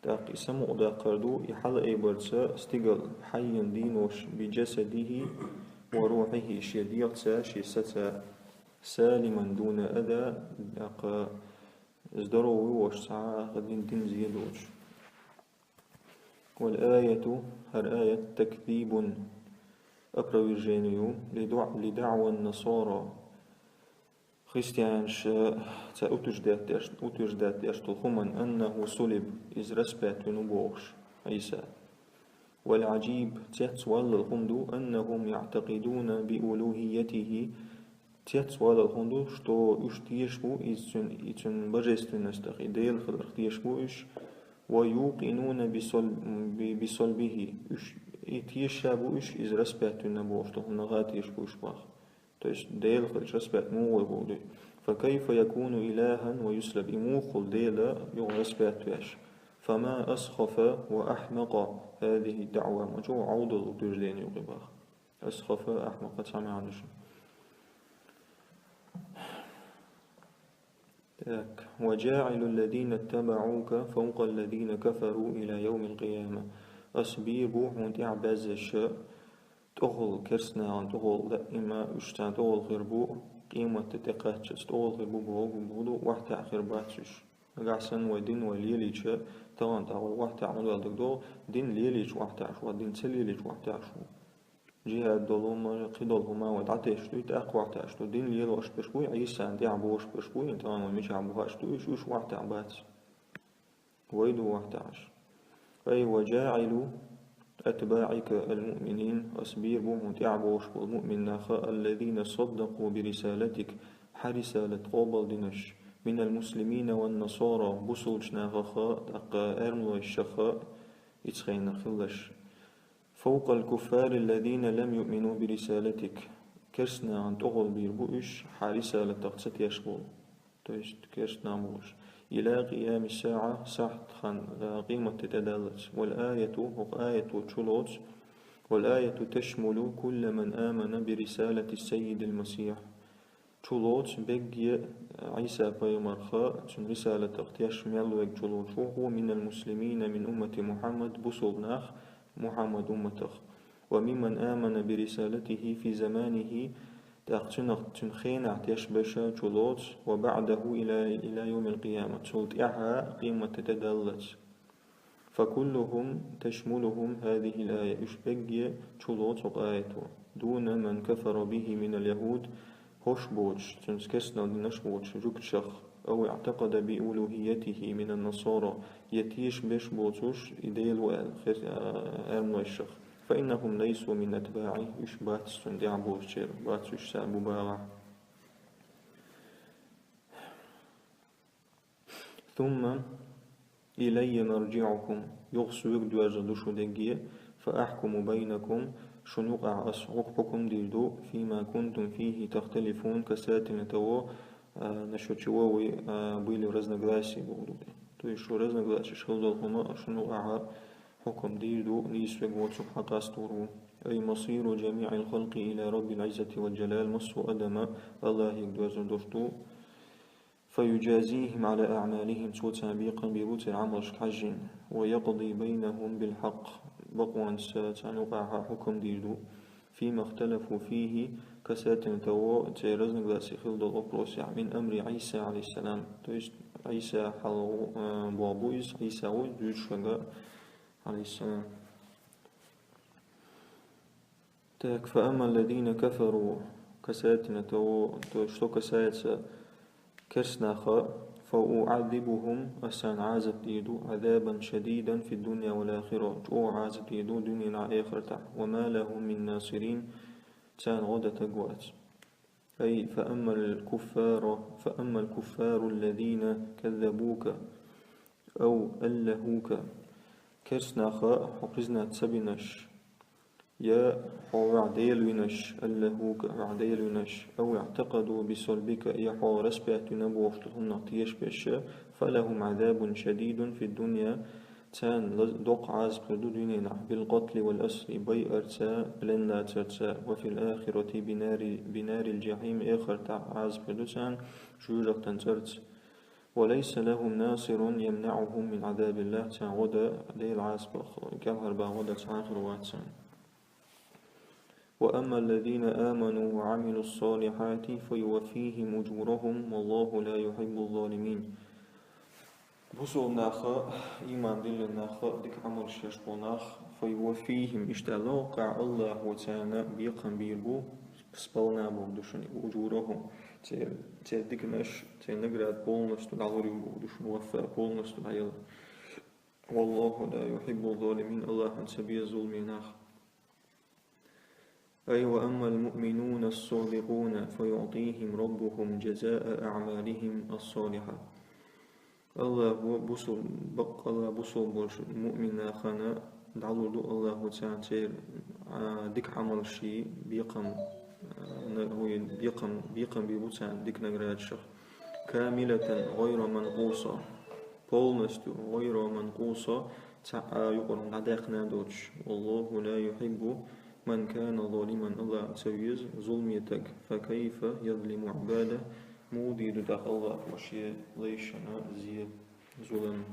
тӀаккха и самукъадаккхар ду, и хьалаайбарца стигала, «хьайян», дийна волуш, «биджасадихи ва рухьихи», шен дегӀаца, шен саца, «салиман дуна аза», тӀаккха здоровый волуш, цхьа а дин, дин зе доцуш. «Вал аяту», хӀара аят, «такзибун», опровержение ю, «ли дуӀ-, ли даӀван насара», христианаш, э, ца утверждать деш, утверждать деш долу хӀуман, «аннаху сулиб», иза распят вина ву бохуш, Ӏийса. «Вал Ӏаджиб», цецваллал хӀума ду, «аннахум яӀтакъидуна би улухӀиятихи», цецваллал хӀума ду, что уьш тешаш бу иза цуьнан, и цуьнан божественностах, и Дела хиларх тешаш бу уьш, «ва юкъинуна бисал-, би-, бисалбихи», уьш, и тешаш а бу уьш, иза распят вина бохуш долу хӀуманах а тешаш бу уьш баха. То есть Дела хилча распят муха вай боху дуй? «Фа кайфа якуну илахӀан ва юслаб», и муха хуьлу Дела юха распят веш? «Фама асхафа ва ахьмакъа хӀазихи даӀва», ма чӀогӀа Ӏовдал утверждение ю кхин баха. Асхафа, ахьмакъа цхьа маьӀна ду шуна. Так. «Ва джаӀилу ллазина ттабаӀука фавкъа ллазина кафару ила явмил къияма». Ас бийр бу хьуна тӀаьхьа баьззаш тӀехула, керстанахана тӀехула, даима уьш царна тӀехула хир бу, къематде тӀекхаччалц тӀехула хир бу боху, боху ду, охьатаьӀа хир бац уьш. Нагахь санна вай дин вай лелийча, тахана тӀаккха вай охьатаьӀа ма даьлла дагадогӀу, дин лелийча охьатаьӀаш ву, дин ца лелийча охьатаьӀаш ву. Джихад долу хӀума, кхидолу хӀума вай дӀатесча дуй, тӀаккха охьатаьӀаш ду. Дин лелош берш буй, Ӏийсана тӀаьхьа бохуш берш буй, тахана вай мичахь бу хаьаш ду, уьш, уьш охьатаьӀа бац. Вай ду охьатаьӀаш. Ай, «ва джаӀилу атбаӀика ал-муъминин», ас бийр бу хьуна тӀаьхьа бохуш болу муъмин нах, «аллазина саддакъу би рисалатик», хьан рисалат къобалдинарш, «минал муслимина ван насара», бусулчу нахах, тӀаккха эрмалойшах, и цхьаьна хилларш. «Фавкъал куффари ллазина лам юъмину би рисалатик». Керстанахана тӀехула бийр бу уьш, хьан рисалатах ца тешаш болу. То есть керстанах бу уьш. «Ила къиями саӀа», сахьт хан, а, къематде тӀедаллалц. «Вал аяту», хӀокху аято чулоцу, «вал аяту ташмулу кулла ман амана би рисалати саййидил масихь». Чулоцу бегге Ӏийса пайхамарха, цуьнан рисалатах тешаш мел верг чулоцу, «ва хӀува минал муслимина мин уммати Мухьаммад», бусулба нах Мухьаммад умматах, «ва мимман амана би рисалатихи фи заманихи», тӀаккха цуьнах, цуьнан хенахь тешаш берш чулоцу, «ва баӀдаху ила, ила явмил къияма», цул тӀаьхьа къематде тӀедаллалц. «Факуллухум ташмулухум хӀазихил ая», уьш бегге чулоцу хӀокху аято. «Дуна ман кафара бихи минал яхӀуд», хӀорш боцуш, цуьнца керстанал динарш боцуш жуьгташах, «ау иӀтакъада би улухӀиятихи минан насара», я тешаш берш боцуш, и Дела ву аьлла, хир-, а, эрмалойшах. «Фаиннахум лайсу мин атбаӀи», уьш бац цуьнан тӀаьхьа бохучеран, бац уьш царна бу бахахь. «Сумма إلي مرجعكم, юха соьга доьрзур ду шун дерриге, فأحكم بينكم, шун юкъахь ас хьук-, хьукам дийр ду, فيما كنتم فيه تختلفون, касательно того, а, насчёт чего вы, а, были в разногласии бохург ду. То есть, шун разногласеш хилла долу хӀума шун юкъахь хьукам дийр ду, нийса верг воцург хьакъ къастор ву. أي مصير جميع الخلق إلى رب العزة والجلال, массо а адам АллахӀе доьрзур долуш ду. فيجازيهم على أعمالهم, цо царна бекхам бийр бу церан Ӏамалшка хьаьжжина, ويقضي بينهم بالحق, бакъонца царна юкъахь хьукам дийр ду, فيما اختلفوا فيه, касательно того, церан разногласие хилла долу вопросехь, من أمر عيسى عليه السلام, то есть Ӏийса хьал, э, боху бу иза, Ӏийса ву иза дуьйцуш верг, عليه السلام. Так, فأما الذين كفروا, касательно того, то есть, что касается керста наха, فأعذبهم, ас царна Ӏазап дийр ду, عذابا شديدا في الدنيا والآخرة, чӀогӀа Ӏазап дийр ду дуьненахь а, эхартахь а, وما لهم من ناصرين, царна гӀо дан стаг вац. أي فأما الكفار، فأما الكفار الذين كذبوك أو ألهوك. Керста наха хьо признать ца бинарш, я хьо ваьӀ Дела винарш, ألهوك, ваьӀ Дела винарш, أو اعتقدوا بصلبك, я хьо распять вина бохуш долу хӀуманах тешаш берш, فلهم عذاب شديد في الدنيا, царна лаз-, доккха Ӏазап хир ду дуьненахь, بالقتل والأسر, байарца, плен лацарца, وفي الآخرة بنار، بنار الجحيم, эхартахь Ӏазап хир ду царна жоьжахатин цӀарца. وليس لهم ناصر يمنعهم من عذاب الله, царна гӀо дан, Делан Ӏазапах кӀелхьарбан гӀо дан цхьа а хир вац царна. وأما الذين آمنوا وعملوا الصالحات فيوفيهم أجورهم والله لا يحب الظالمين. Бусалба наха, иман диллина наха, дика Ӏамалш еш болу нах, فيوفيهم, иштта ловкъахь АллахӀа царна бекхам бийр бу, сполна бохург ду шуна, أجورهم, церан, церан диканаш, церан награда полностью дӀалур ю бохург ду шуна, وفى, полностью дӀаелла. والله لا يحب الظالمين, АллахӀ ца беза зуламе нах. أي وأما المؤمنون الصادقون فيعطيهم ربهم جزاء أعمالهم الصالحة. АллахӀа бусул-, бакъ-, АллахӀа бусалба болчу муъмин нахана дӀалур ду АллахӀа царна церан, а, дика Ӏамалший бекхам, а, на-, хӀун, бекхам, бекхам бийр бу царна дика наградашах. كاملة غير منقوصة. Полностью غير منقوصة, цхьа а юкъара дӀадаьккхина а доцуш. والله لا يحب من كان ظالما, АллахӀ ца веза зуламе стаг. فكيف يظلم عباده, муха дийр ду тӀаккха АллахӀа шен лайшна зе, зулам?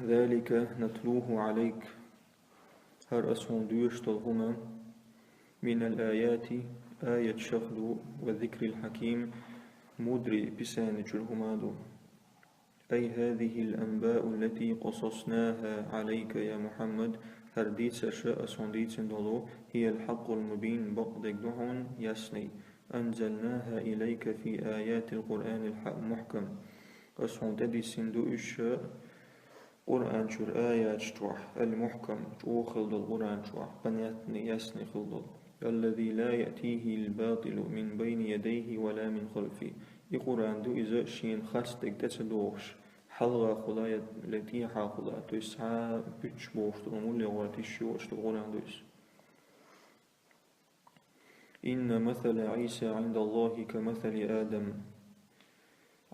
ذلك نتلوه عليك, хӀара ас хьуна доьшуш долу хӀума, من الآيات, аяташах ду, والذكر الحكيم, мудрый Писанечуьра хӀума ду. أي هذه الأنباء التي قصصناها عليك يا محمد, хӀара дийцарш ас хьуна дийцина долу, هي الحق المبين, бакъдерг ду хьуна ясный, أنزلناها إليك في آيات القرآن الح-، المحكم. Ас хьуна тӀедиссина ду уьш Къуръан чуьра аяташ чохь, المحكم, чӀогӀа хила долу Къуръан чохь, понятный, ясный хила долу. الذي لا يأتيه الباطل من بين يديه ولا من خلفه. И Къуръан ду иза шена харцдерг тӀе ца догӀуш, хьалхахула я тӀехьахула, то есть цхьа а пуьчаш бохуш долу, муллехь гӀорта йиш йоцуш долу Къуръан ду иза. إن مثل عيسى عند الله كمثل آدم.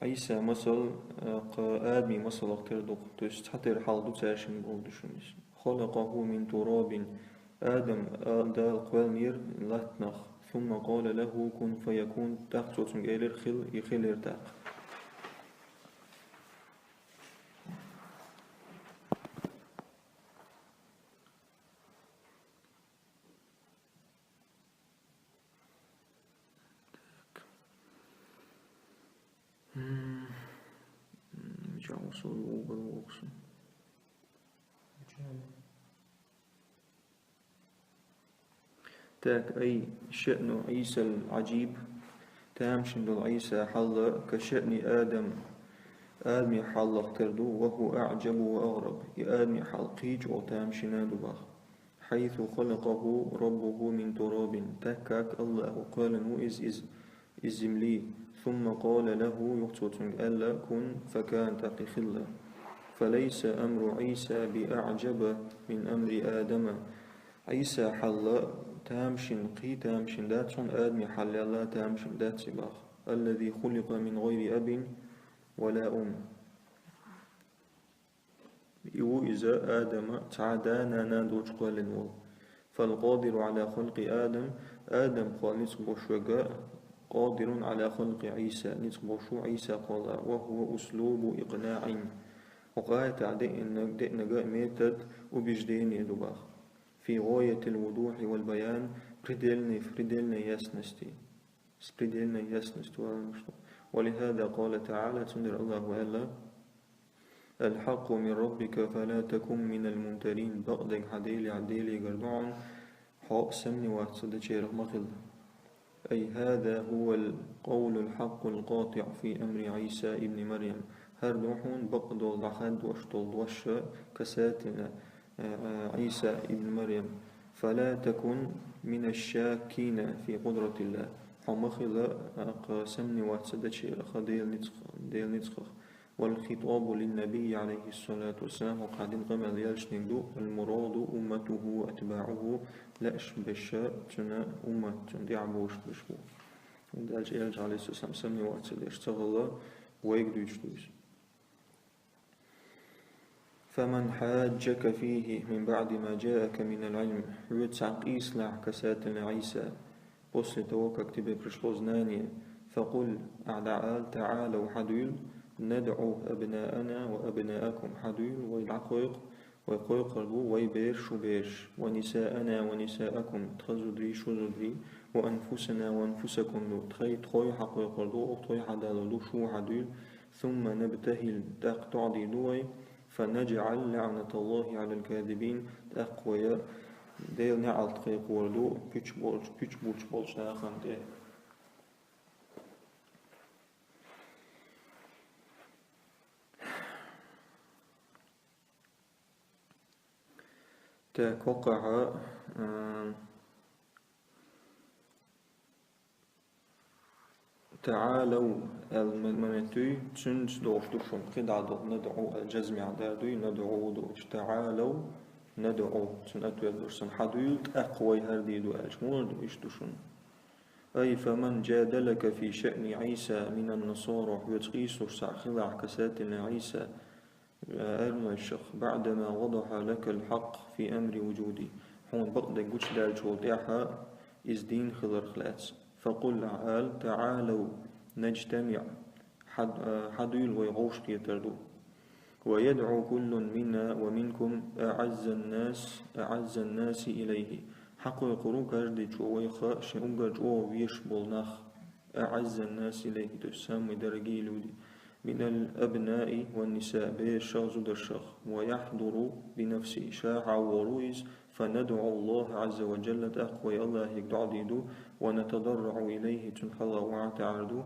Ӏийса масал, а, кху Адаман масалах тера ду-кх, то есть цхьатера хьал ду цаьршиннан бохург ду шуна иза. خلقه من تراب. Адам, а, Дала кхоьллинера латтанах. ثم قال له كن فيكون. ТӀаккха цо цуьнга элира: «Хила», и хилира тӀаккха. Так. М, м, чӀогӀа сов вогӀур ву-кх со. Так, أي شأن عيسى العجيب, тамашийна долу Ӏийсан хьал, كشأن آدم, Адаман хьалах тера ду, وهو أعجب وأغرب, и Адаман хьал кхин а чӀогӀа тамашийна ду боху. حيث خلقه ربه من تراب, так как АллахӀа кхоьллина ву иза, иза из земли, ثم قال له, юха цо цунга аьлла: كن فكان, тӀаккха хила. فليس أمر عيسى بأعجب من أمر آدم. Ӏийса хьал тамашийна, кхы тамашийна дац хьона, Адама хьал а тамашийна дац, бах. الذي خلق من غير أب ولا أم. И ву иза Адама цхьа да-нана доцуш кхоьллина волу. فالقادر على خلق آدم, Адама кхолла ницкъ болуш верг, قادر على خلق عيسى, ницкъ болуш ву Ӏийса кхолла, وهو أسلوب إقناع. ХӀокху аятехь деанарг, деанарг метод убеждения ду, бах. في غاية الوضوح والبيان, предельной, в предельной ясности. С предельной ясностью валанаш ду. ولهذا قال تعالى, цундела Аллаха аьлла: الحق من ربك فلا تكن من الممترين, бакъдерг хьан Деле, хьан Делегара ду хьуна, хьо сомневаться дечарах ма хила. أي هذا هو القول الحق القاطع في أمر عيسى ابن مريم. ХӀара ду хьуна бакъдолу, дӀахаьддош долу дош касательно, э, э, Ӏийса ибн Марьям. فلا تكن من الشاكين في قدرة الله. Хьо ма хила, э, кха сомневаться дечарах, Делан ницкъ-, Делан ницкъах. والخطاب للنبي عليه الصلاة والسلام, хӀокху хьадин къамел элчаниг ду, المراد أمته وأتباعه, лаьаш берш, цуьнан уммат, цунна тӀаьхьа болуш берш бу. ХӀунда аьлча элча, عليه الصلاة والسلام, сомневаться деш ца хилла, вайга дуьйцуш ду иза. فمن حاجك فيه من بعد ما جاءك من العلم. Хьоьца цхьа къийсалахь касательно Ӏийса, после того, как тебе пришло знание, فقل, ахь дӀаала: تعالوا, хьадуьйла, ندع أبناءنا وأبناءكم, хьадуьйла, вай дӀакхойкху, вай кхойкхур ду, вай бераш, шун бераш, ونساءنا ونساءكم, тхан зударий, шун зударий, وأنفسنا وأنفسكم ду, тхай, тхой хьакхойкхур ду, тхой хьадалур ду, шун хьадуьйла, ثم نبتهل, тӀаккха доӀа дийр ду вай, فنجعل لعنة الله على الكاذبين, тӀаккха вай Делан неӀалт кхайкхор ду пуьч болчу, пуьч буьллуш болчу нахана тӀе. Так, хӀокхахь, а, تعالوا аьлла ма-, момент дуй, цуьнца долуш ду шуна, кхидӀа долу ندع аьлла, жазмехь дар дуй, ندع долуш. تعالوا ندع, цуьнан ответ долуш санна, хьадуьйла, тӀаккха вай хӀара дийр ду аьлча, муха ду, иштта ду шуна. أي فمن جادلك في شأن عيسى من النصارى, хьоьца къийсалуш цхьаъ хилахь касательно Ӏийса, аьрнойшах, بعدما وضح لك الحق في أمر وجوده, хьуна бакъдерг гучудаьллачул тӀаьхьа иза дийна хиларх лаьцна. فقل, ахь ала: تعالوا نجتمع, хьад-, а, хьадуьйла, вай гӀовшахетар ду. ويدعو كل منا ومنكم أعز الناس، أعز الناس إليه. Хьакхойкхур ву каждыйчо вайх шен уггар чӀогӀа везаш болу нах, أعز الناس إليه, то есть самые дорогие люди, من الأبناء والنساء, берашах, зударшах, ويحضر بنفسه, ша хьавогӀур ву иза, فندعو الله عز وجل, тӀаккха вай Аллахьига доӀа дийр ду, ونتضرع إليه, цунна хьалха ван таӀар ду,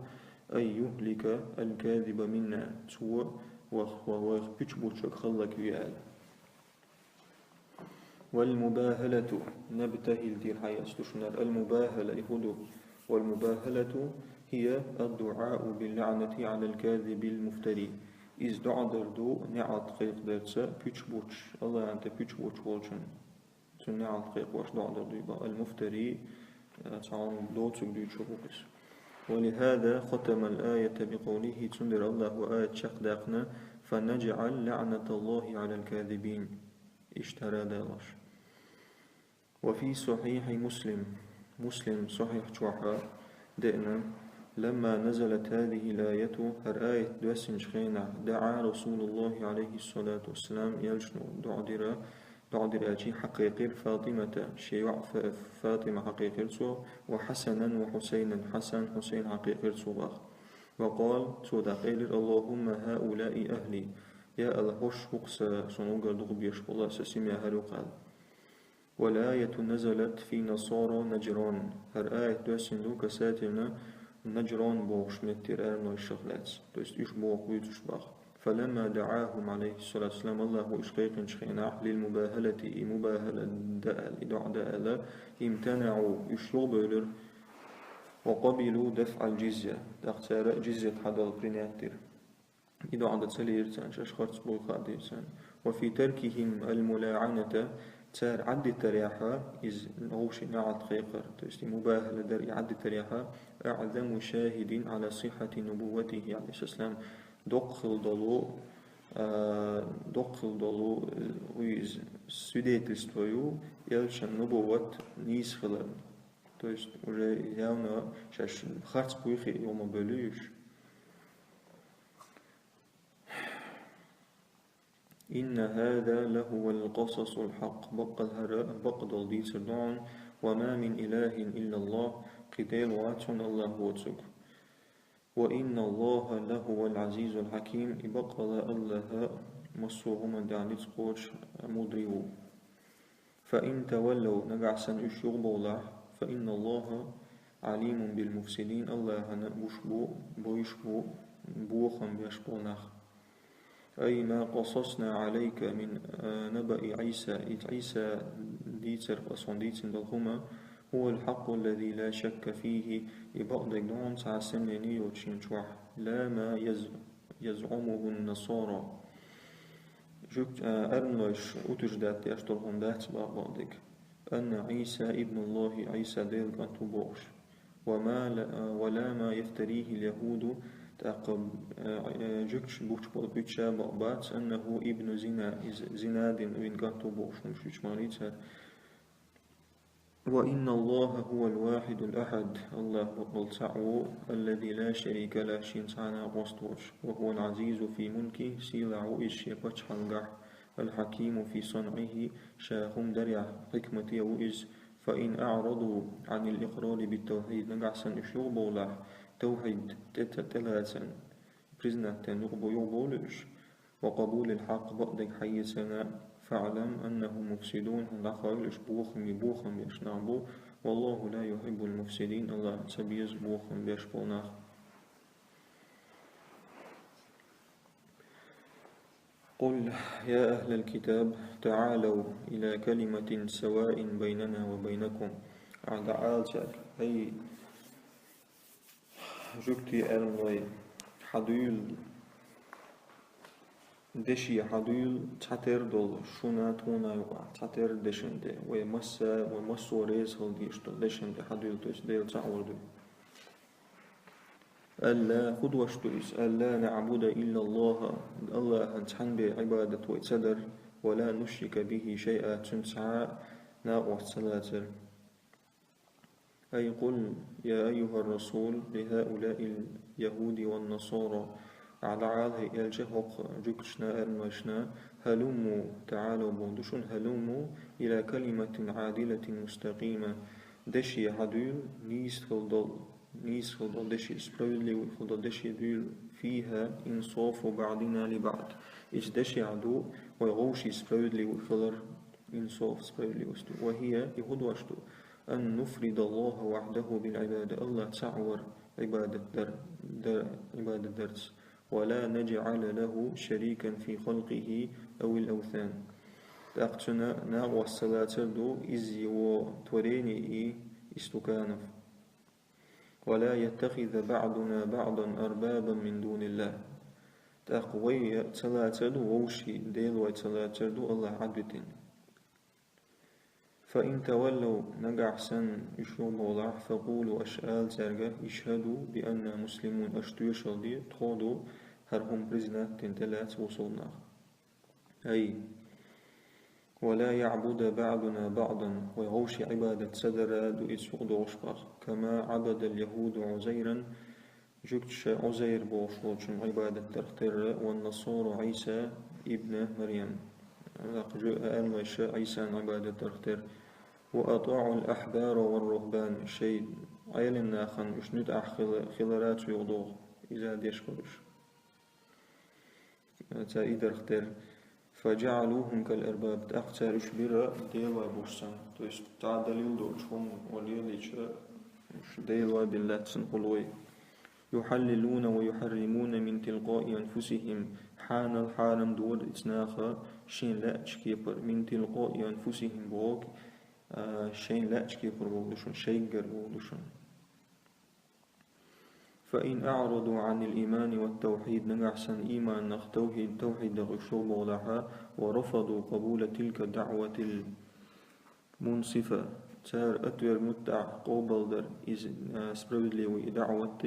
أن يهلك الكاذب منا, цо вах-, ва-, вайх пуьч буьллучуьнга хӀаллакве аьлла. والمباهلة, نبتهل дийр хьан яц ду шуна, المباهلة и хӀун ду? والمباهلة هي الدعاء باللعنة على الكاذب المفتري. Иза доӀа дар ду неӀалт кхайкхадарца пуьч буьллуш, Аллахьан тӀе пуьч буьллуш волчун. Цунна неӀалт кхайкхош доӀа дар дуй бах, المفتري, цхьа хӀума доцург дуьйцуш ву иза. ولهذا ختم الآية بقوله, цундела Аллахьа аят чекхдаьккхина: فنجعل لعنة الله على الكاذبين. Иштта хӀара а далош. وفي صحيح مسلم, Муслим сахьихь чохь деана, لما نزلت هذه الآية, хӀара аят доьссинчу хенахь, دعا رسول الله عليه الصلاة والسلام, элчано доӀа дира, доӀа дира аьлча, хьакхайкхира ФатӀимата, шен йоӀ Фа-, ФатӀима хьакхайкхира цо, وحسنا وحسينا, Хьасан, Хьусайн хьакхайкхира цо бах. وقال, цо дӀакъайлира: اللهم هؤلاء أهلي, я АллахӀ, хӀорш бу-кх сан, сан уггар дукха безаш болу, сан семья хӀара ю-кх аьлла. والآية نزلت في نصارى نجران. ХӀара аят доьссина ду касательно Наджран бохуш меттера аьрнойшах лаьцна. То есть уьш боху буьйцуш бах. فلما دعاهم عليه الصلاة والسلام, Аллахьа уьш кхайкхинчу хенахь, للمباهلة, и мубахала дан аьлла, и доӀа дан аьлла, امتنعوا, уьш юхабевлира, وقبلوا دفع الجزية, тӀаккха цара джизьят хьадала принять дира. И доӀа дан ца лиира царна, шаьш харц буй хаа дийцарна. وفي تركهم الملاعنة, цара Ӏаддитарехьа, из вовший наӀалт кхайкхар, то есть и мубахала дар и Ӏаддитарехьа, أعظم شاهد على صحة نبوته, عليه السلام, доккха хила долу, а, доккха хила долу, э, из свидетельство ю, элчан нубувват нийса хиларна. То есть уже явно шаьш харц буй хи юма бевллий уьш. إن هذا لهو القصص الحق, баккъал хӀара бакъдолу дийцар ду хьуна, وما من إله إلا الله, кхин Дела вац хьуна АллахӀ воцург. وإن الله لهو العزيز الحكيم, и баккъала АллахӀ массо а хӀуманна тӀехь ницкъ кхочуш мудрый ву. فإن تولوا, нагахь санна уьш юхабовлахь, فإن الله عليم بالمفسدين, АллахӀана гуш бу, бовзуш бу, бохам беш болу нах. أي ما قصصنا عليك من, а, نبأ عيسى, и Ӏийса дийцар, ас хьуна дийцина долу хӀума, هو الحق الذي لا شك فيه, и бакъдерг ду хьуна, цхьа а сомнени йоцуш шен чохь, لا ما يز-, يزعمه النصارى. Жуьгт-, а, арманойш утверждать деш долу хӀума дац бакъ-, бакъдерг. أن عيسى ابن الله, Ӏийса Делан кӀант ву бохуш. وما ل-, а, ولا ما يفتريه اليهود, тӀаккха, а, а, жуьгташа буьгуш болу буьрса бакъ бац, أنه ابن زنا, иза зина дина вина кӀант ву бохуш хӀумнаш уьш ма лийцара. وإن الله هو الواحد الأحد, АллахӀ бакъдолу цхьаъ ву, الذي لا شريك له, шен цхьа а накъост воцуш, وهو العزيز في ملكه, сийлахь ву иза шен пачхьалгахь, الحكيم في صنعه, ша хӀума дарехь хьикмате ву иза, فإن أعرضوا عن الإقرار بالتوحيد, нагахь санна уьш юхабовлахь, тавхьид тӀе-, тӀелацарна, признать дина юхабо-, юхабовлий уьш, وقبول الحق, бакъдерг хьаэцарна, فاعلم أنهم مفسدون, хьуна дӀахойла уьш бохаме, бохам беш нах бу, والله لا يحب المفسدين, АллахӀ ца беза бохам беш болу нах. قل يا أهل الكتاب تعالوا إلى كلمة سواء بيننا وبينكم. Ахьа дӀаала цаьрга, хӀай, жуьгтий, арманой, хьадуьйла, деши хьадуьйла цхьатерра долу, шуна тхуна юкъахь цхьатерра дешан тӀе, вай масса, вай массо а реза хила дезаш долу дешан тӀе хьадуьйла, то есть Дела цхьаъ вар дуй. ألا, хӀун дош ду иза, ألا نعبد إلا الله, АллахӀан цхьаьна бен Ӏибадат вай ца дар, ولا نشرك به شيئا, цуьнца цхьа а накъост ца лацар. أي قل يا أيها الرسول لهؤلاء اليهود والنصارى, Ахьа дӀаала, хӀай элча, хӀокху жуьгташна, арманойшна, هلموا, تعالوا боху ду шуна, هلموا إلى كلمة عادلة مستقيمة, деши хьадуьйла, нийса хила долу, нийса хила долу деши, справедливый хила долу деши дуьйла, فيها إنصاف بعضنا لبعض, иза деши хьаду вай вовшийн справедливый хилар, инсаф, справедливость ду. وهي, и хӀун дош ду, أن نفرد الله وحده بالعبادة, АллахӀ цхьаъ вар Ӏибадат дар, дар, Ӏибадат дарца, ولا نجعل له شريكا في خلقه أو الأوثان. ТӀаккха цуьнан накъост ца лацар ду иза его творение и истуканов. ولا يتخذ بعضنا بعضا أربابا من دون الله. ТӀаккха вай ца лацар ду вовший, делой ца лацар ду АллахӀ Ӏадвитина. فإن تولوا, нагахь санна уьш юхабовлахь, فقولوا, аша ала цаьрга, اشهدوا بأننا مسلمون, аша тоьшалла де, тхо ду хӀара хӀума признать дина тӀелаьцна бусалба нах. أي ولا يعبد بعضنا بعضا, вай вовшийн Ӏибадат ца дара ду иза юкъадогӀуш боху, كما عبد اليهود عزيرا, жуьгташа Ӏузайр бохуш волчун Ӏибадат дарх терра, والنصارى عيسى ابن مريم, лакха жу-, арманойша Ӏийсан Ӏибадат дарх терра, وأطاعوا الأحبار والرهبان, шайн Ӏелам нахана уьш нуьтӀахь хила-, хилара цу юкъадогӀу, иза деш бара уьш. Цара и дарх терра. فجعلوهم كالأرباب, тӀаккха цара уьш бира делой буш санна. То есть, цхьа далил доцуш хӀума вай лелийча, уьш делой бина лаьцна хуьлу вай. يحللون ويحرمون من تلقاء أنفسهم, хьанал хьарам дора иза наха шайн лаьачу кепара, من تلقاء أنفسهم боху, а, шайн лаьачу кепара боху ду шуна, шайгара боху ду шуна. فإن أعرضوا عن الإيمان والتوحيد, нагахь санна ийманах, тавхьид, тавхьидах уьш шолбохь, ورفضوا قبول تلك الدعوة المنصفة, цара атвер муттаӀ къобалдар из, а, справедливый даӀват,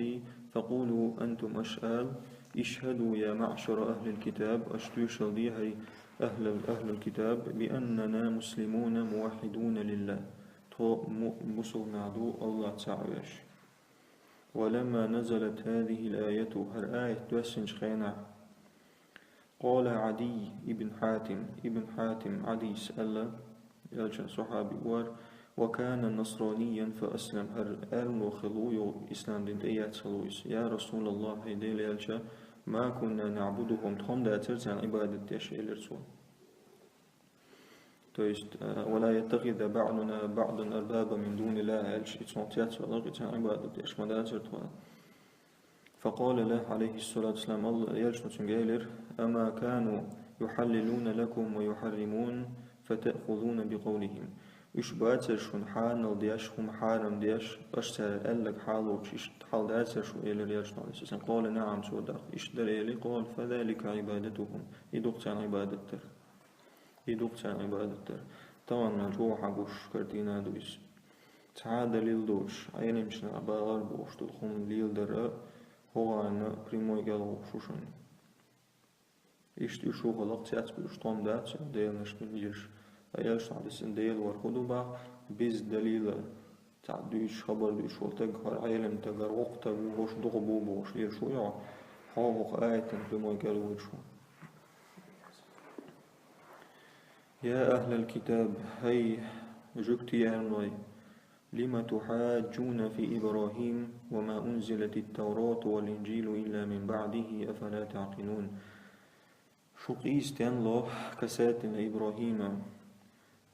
فقولوا أنتم, аша ала, اشهدوا يا معشر أهل الكتاب, аша тоьшалла де, хӀай أهل, أهل الكتاب, بأننا مسلمون موحدون لله, тхо му-, бусулба нах ду, АллахӀ цхьаъ веш. ولما نزلت هذه الآية, хӀара аят доссинчу хенахь, قال عدي بن حاتم, Ибн Хьатим Ӏадийс аьлла, элчан сахьаби вара, وكان نصرانيا فأسلم, хӀара аьрмло хилла ву, юха ислам дин тӀеэцна хилла ву иза. يا رسول الله, хӀай Делан элча, ما كنا نعبدهم, тхо ма дацара царна Ӏибадат деш, элира цо. То есть, э, ولا يتخذ بعضنا بعضا أربابا من دون الله, аьлча, и цунах цецвала, и царна Ӏибадат деш ма дацара тхо. فقال له عليه الصلاة والسلام, Алла, элчано цуьнга элира: أما كانوا يحللون لكم ويحرمون فتأخذون بقولهم. Уьш бацара шуна хьанал деш, хӀума хьарам деш, аша цара аьлларг хьалоцуш, иштта хьал дацара шу, элира элчано, عليه الصلاة والسلام. قال: نعم, цо даккха, иштта дара, элира. قال: فذلك عبادتهم, и ду-кх царна Ӏибадат дар. И ду-кх царна Ӏибадат дар. Тахана мел чӀогӀа хьагуш картина ду иза. Цхьа а далил доцуш, Ӏеламчу наха бахара бохуш долу хӀума леладар а, хӀокхарна прямой кӀел гӀуш ву шуна. Иштта уьш ву хиларх, цецбуьйлуш тхо ма дац, Делан нах бина езаш. Ткъа элчано хьадисина Дела вара хӀун ду боху, беза далила, цхьаъ дуьйцуш, хабар дуьйцуш волу стаг, хӀара Ӏелам стаг, хӀара воккха стаг ву, хӀорш дукха бу бохуш лелаш ву хьо, хьо хӀокху аятан прямой кӀел вуьйлуш ву. يا أهل الكتاب, хӀай жуьгтий, аьрмлой, لم تحاجون في إبراهيم وما أنزلت التوراة والإنجيل إلا من بعده، أفلا تعقلون. Шу къийса стенна ло касательно ИбрахӀима,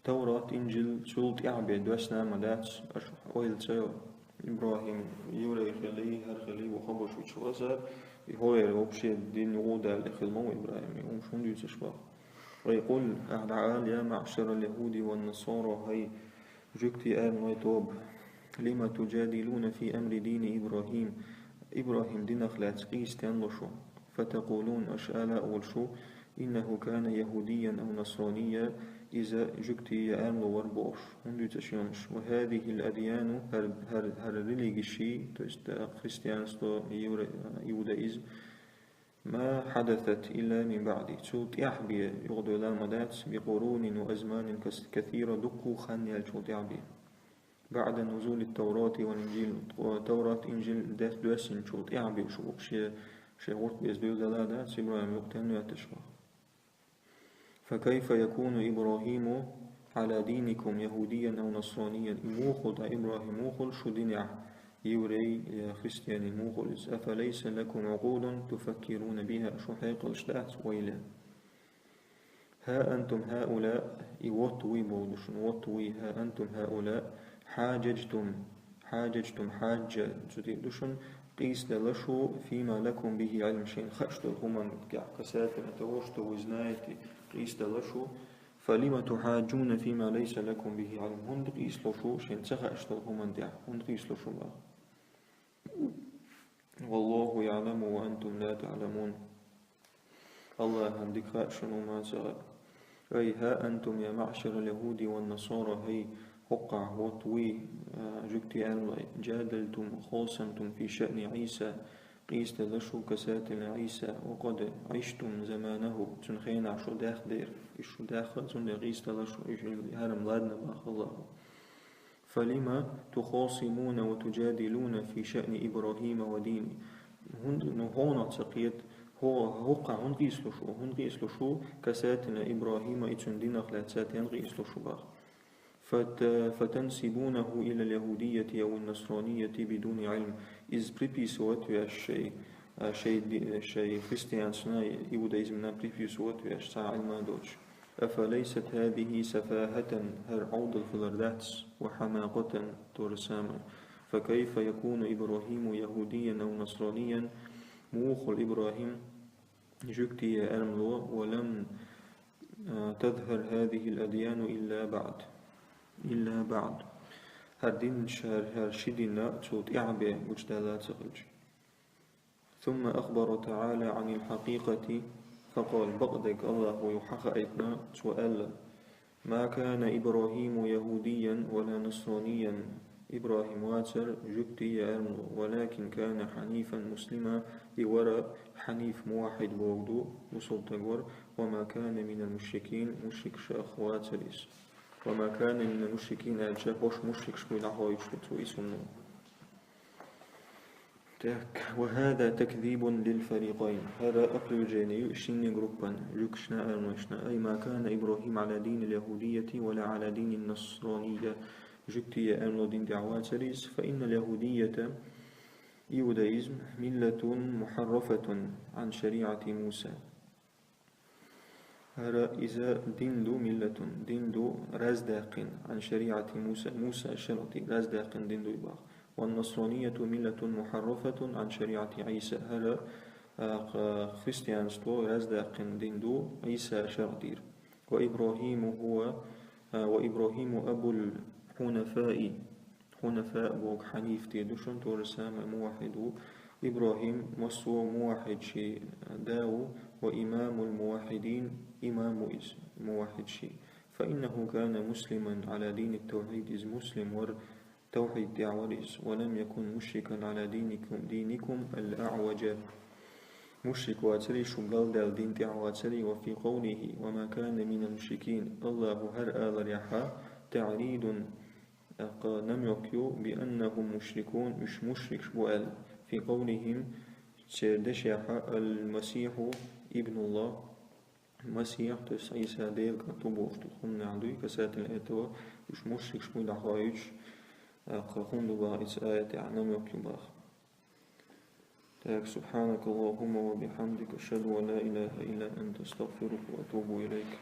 Таврат, Инжил, цул тӀаьхьа бен доьссина а ма дац, аша ойла ца йо. ИбрахӀим еврей хилла, хӀара хилла, ву хабарш вуьйцуш вацара, и хӀокхеран вообще дин юкъа а даьлла хилла ма ву ИбрахӀим, и хӀумаш хӀунда дуьйцу аша боху. Ай, къул, ахьа дӀаала, я маӀшарал яхӀуди ван насара, хӀай жуьгтий, аьрмлой тоба, лима туджадилуна фи амри дини ИбрахӀим, ИбрахӀим динах лаьцна къийса стенна ло шу? Фатакъулун, аша ала а волу шу, иннаху кана яхӀудиян ав насраниян, иза жуьгтий я аьрмло вара бохуш. ХӀунда дуьйцу аша и хӀумаш? Ва хӀазихил адьяну, хӀара, хӀара, хӀара религиш, то есть, э, христианство, евре-, иудаизм, ма хьадасат илла мин баӀди. Цул тӀаьхьа бен юкъадевлла ма дац, би къурунин ва азманин кас-, касира, дуккха хан яьллачул тӀаьхьа бен. БаӀда нузули Таврати вал Инжил, Таврат, Инжил дес-, доьссинчул тӀаьхьа бен шу, шен, шен гӀурт беза дуьйладелла дац, ИбрахӀим юкъа тӀе ма ветташ ву. Фа кайфа якуну ИбрахӀиму Ӏала диникум яхӀудиян ав насраниян? И муха хуьлу тӀаккха, ИбрахӀим муха хуьлу шу динехь, еврей я христианин муха хуьлу иза? Афа лайса лакум Ӏукъулун туфаккируна биха? Шу хьекъалш дац вайла? Ха антум хӀаулаъ, и вот вуй боху ду шуна, вот вуй, ха антум хӀаулаъ, хьаджаджтум, хьаджаджтум, хьаджа, цу тӀе ду шуна, къийсаделла шу, фима лакум бихи Ӏилм, шайна хууш долу хӀуманна тӀехь, касательно того, что вы знаете, къийсаделла шу, фалима тухьаджуна фима лайса лакум бихи Ӏилм, хӀунда къийсало шу, шайна ца хууш долу хӀуманна тӀехь, хӀунда къийсало шу боху? Валлаху яъламу ва антум ла таъламун. АллахӀан дика хаьа, шуна ма ца хаьа. Ай, ха антум я маӀшарал яхӀуди ван насара, хӀай, хӀокхахь, вот вуй, а, жуьгтий, аьрмлой, джадалтум, хасамтум фи шаъни Ӏийса, къийсаделла шу касательно Ӏийса, ва къад Ӏиштум заманаху, цуьнан хенахь шу даьхна дера, иза шу даьхна, цундела къийсаделла шу, иза хӀара-м ладна боху АллахӀа. Фалима тухасимуна ва туджадилуна фи шаъни ИбрахӀима ва дини? ХӀунда, ну, хьуна ца кхета, хӀо-, хӀокхахь хӀунда къийсало шу, хӀунда къийсало шу касательно ИбрахӀима, и цуьнан динах лаьцна хӀунда къийсало шу боху? Фата-, фатансибунаху илал яхӀудияти ав насранияти бидуни Ӏилм. Иза приписывать веш шайн, а, шайн ди-, шайн христианствона, иудаизмна приписывать веш цхьа а Ӏилма доцуш. Афа лайсат хӀазихи сафахӀатан, хӀара Ӏовдал хилар дац, ва хьамакъатан, то же самое. Фа кайфа якуну ИбрахӀиму яхӀудиян ав насраниян, муха хуьлу ИбрахӀим жуьгтий я аьрмло, ва лам, а, тазхӀар хӀазихил адьяну илла баӀд, илла баӀд. ХӀара динаш, хӀара, хӀара ши дин а цул тӀаьхьа бен гучудаьлла ца хилча. ثم أخبر تعالى عن الحقيقة فقال: бакъдерг Аллахӏа юха хьахаийтина, цо аьлла: ما كان إبراهيم يهوديا ولا نصرانيا. ИбрахӀим вацар жуьгти я аьрмло, ولكن كان حنيفا مسلما, и вара хьаниф, муваххьид бохург ду, бусалба стаг вар, وما كان من المشركين, мушрикашах вацар из. وما كان من المشركين аьлча, хӀорш мушрикаш буй дӀахьош ду цо, из хӀума. Так, وهذا تكذيب للفريقين. ХӀара опровержение ю шинне группан, жугташна а, аьрмлошна а. أي ما كان إبراهيم على دين اليهودية ولا على دين النصرانية. Жуьгти я аьрмло дин тӀа вацар из. فإن اليهودية, иудаизм, ملة محرفة عن شريعة موسى. ХӀара из дин ду, ملة, дин ду раздаьккхина, عن شريعة موسى, Муса шарӀатех раздаьккхина дин ду из боху. والنصرانية ملة محرفة عن شريعة عيسى. ХӀара, а, х-, христианство раздаьккхина дин ду Ӏийса шарӀатера. وإبراهيم هو، а, وإبراهيم أبو الحنفاء. Хьунафа бохург хьаниф тӀе ду шуна, то же самое муваххьид ву. ИбрахӀим массо а муваххьидийн да ву, وإمام الموحدين, имам ву иза муваххьидийн. فإنه كان مسلما على دين التوحيد, иза муслим вара, тавхьид тӀехь вара иза. ولم يكن مشركا على دينكم، دينكم الأعوج. Мушрик вацар иза, шух галдаьлла дин тӀехь вацар иза. وفي قوله وما كان من المشركين, Аллахӏа хӀара аларехь, تعريض, тӀаккха намёк ю, بأنهم مشركون, уьш мушрикаш бу аьлла. في قولهم, церан дешехь, المسيح ابن الله, Масихь, то есть Ӏийса Делан кӀант ву бохуш долу хӀуманехь дуй, касательно этого, уьш мушрикаш буй дӀахьош, тӀаккха хӀунда боху иза аятехь, намёк ю боху. Так, سبحانك اللهم وبحمدك، أشهد أن لا إله إلا أنت، أستغفرك وأتوب إليك.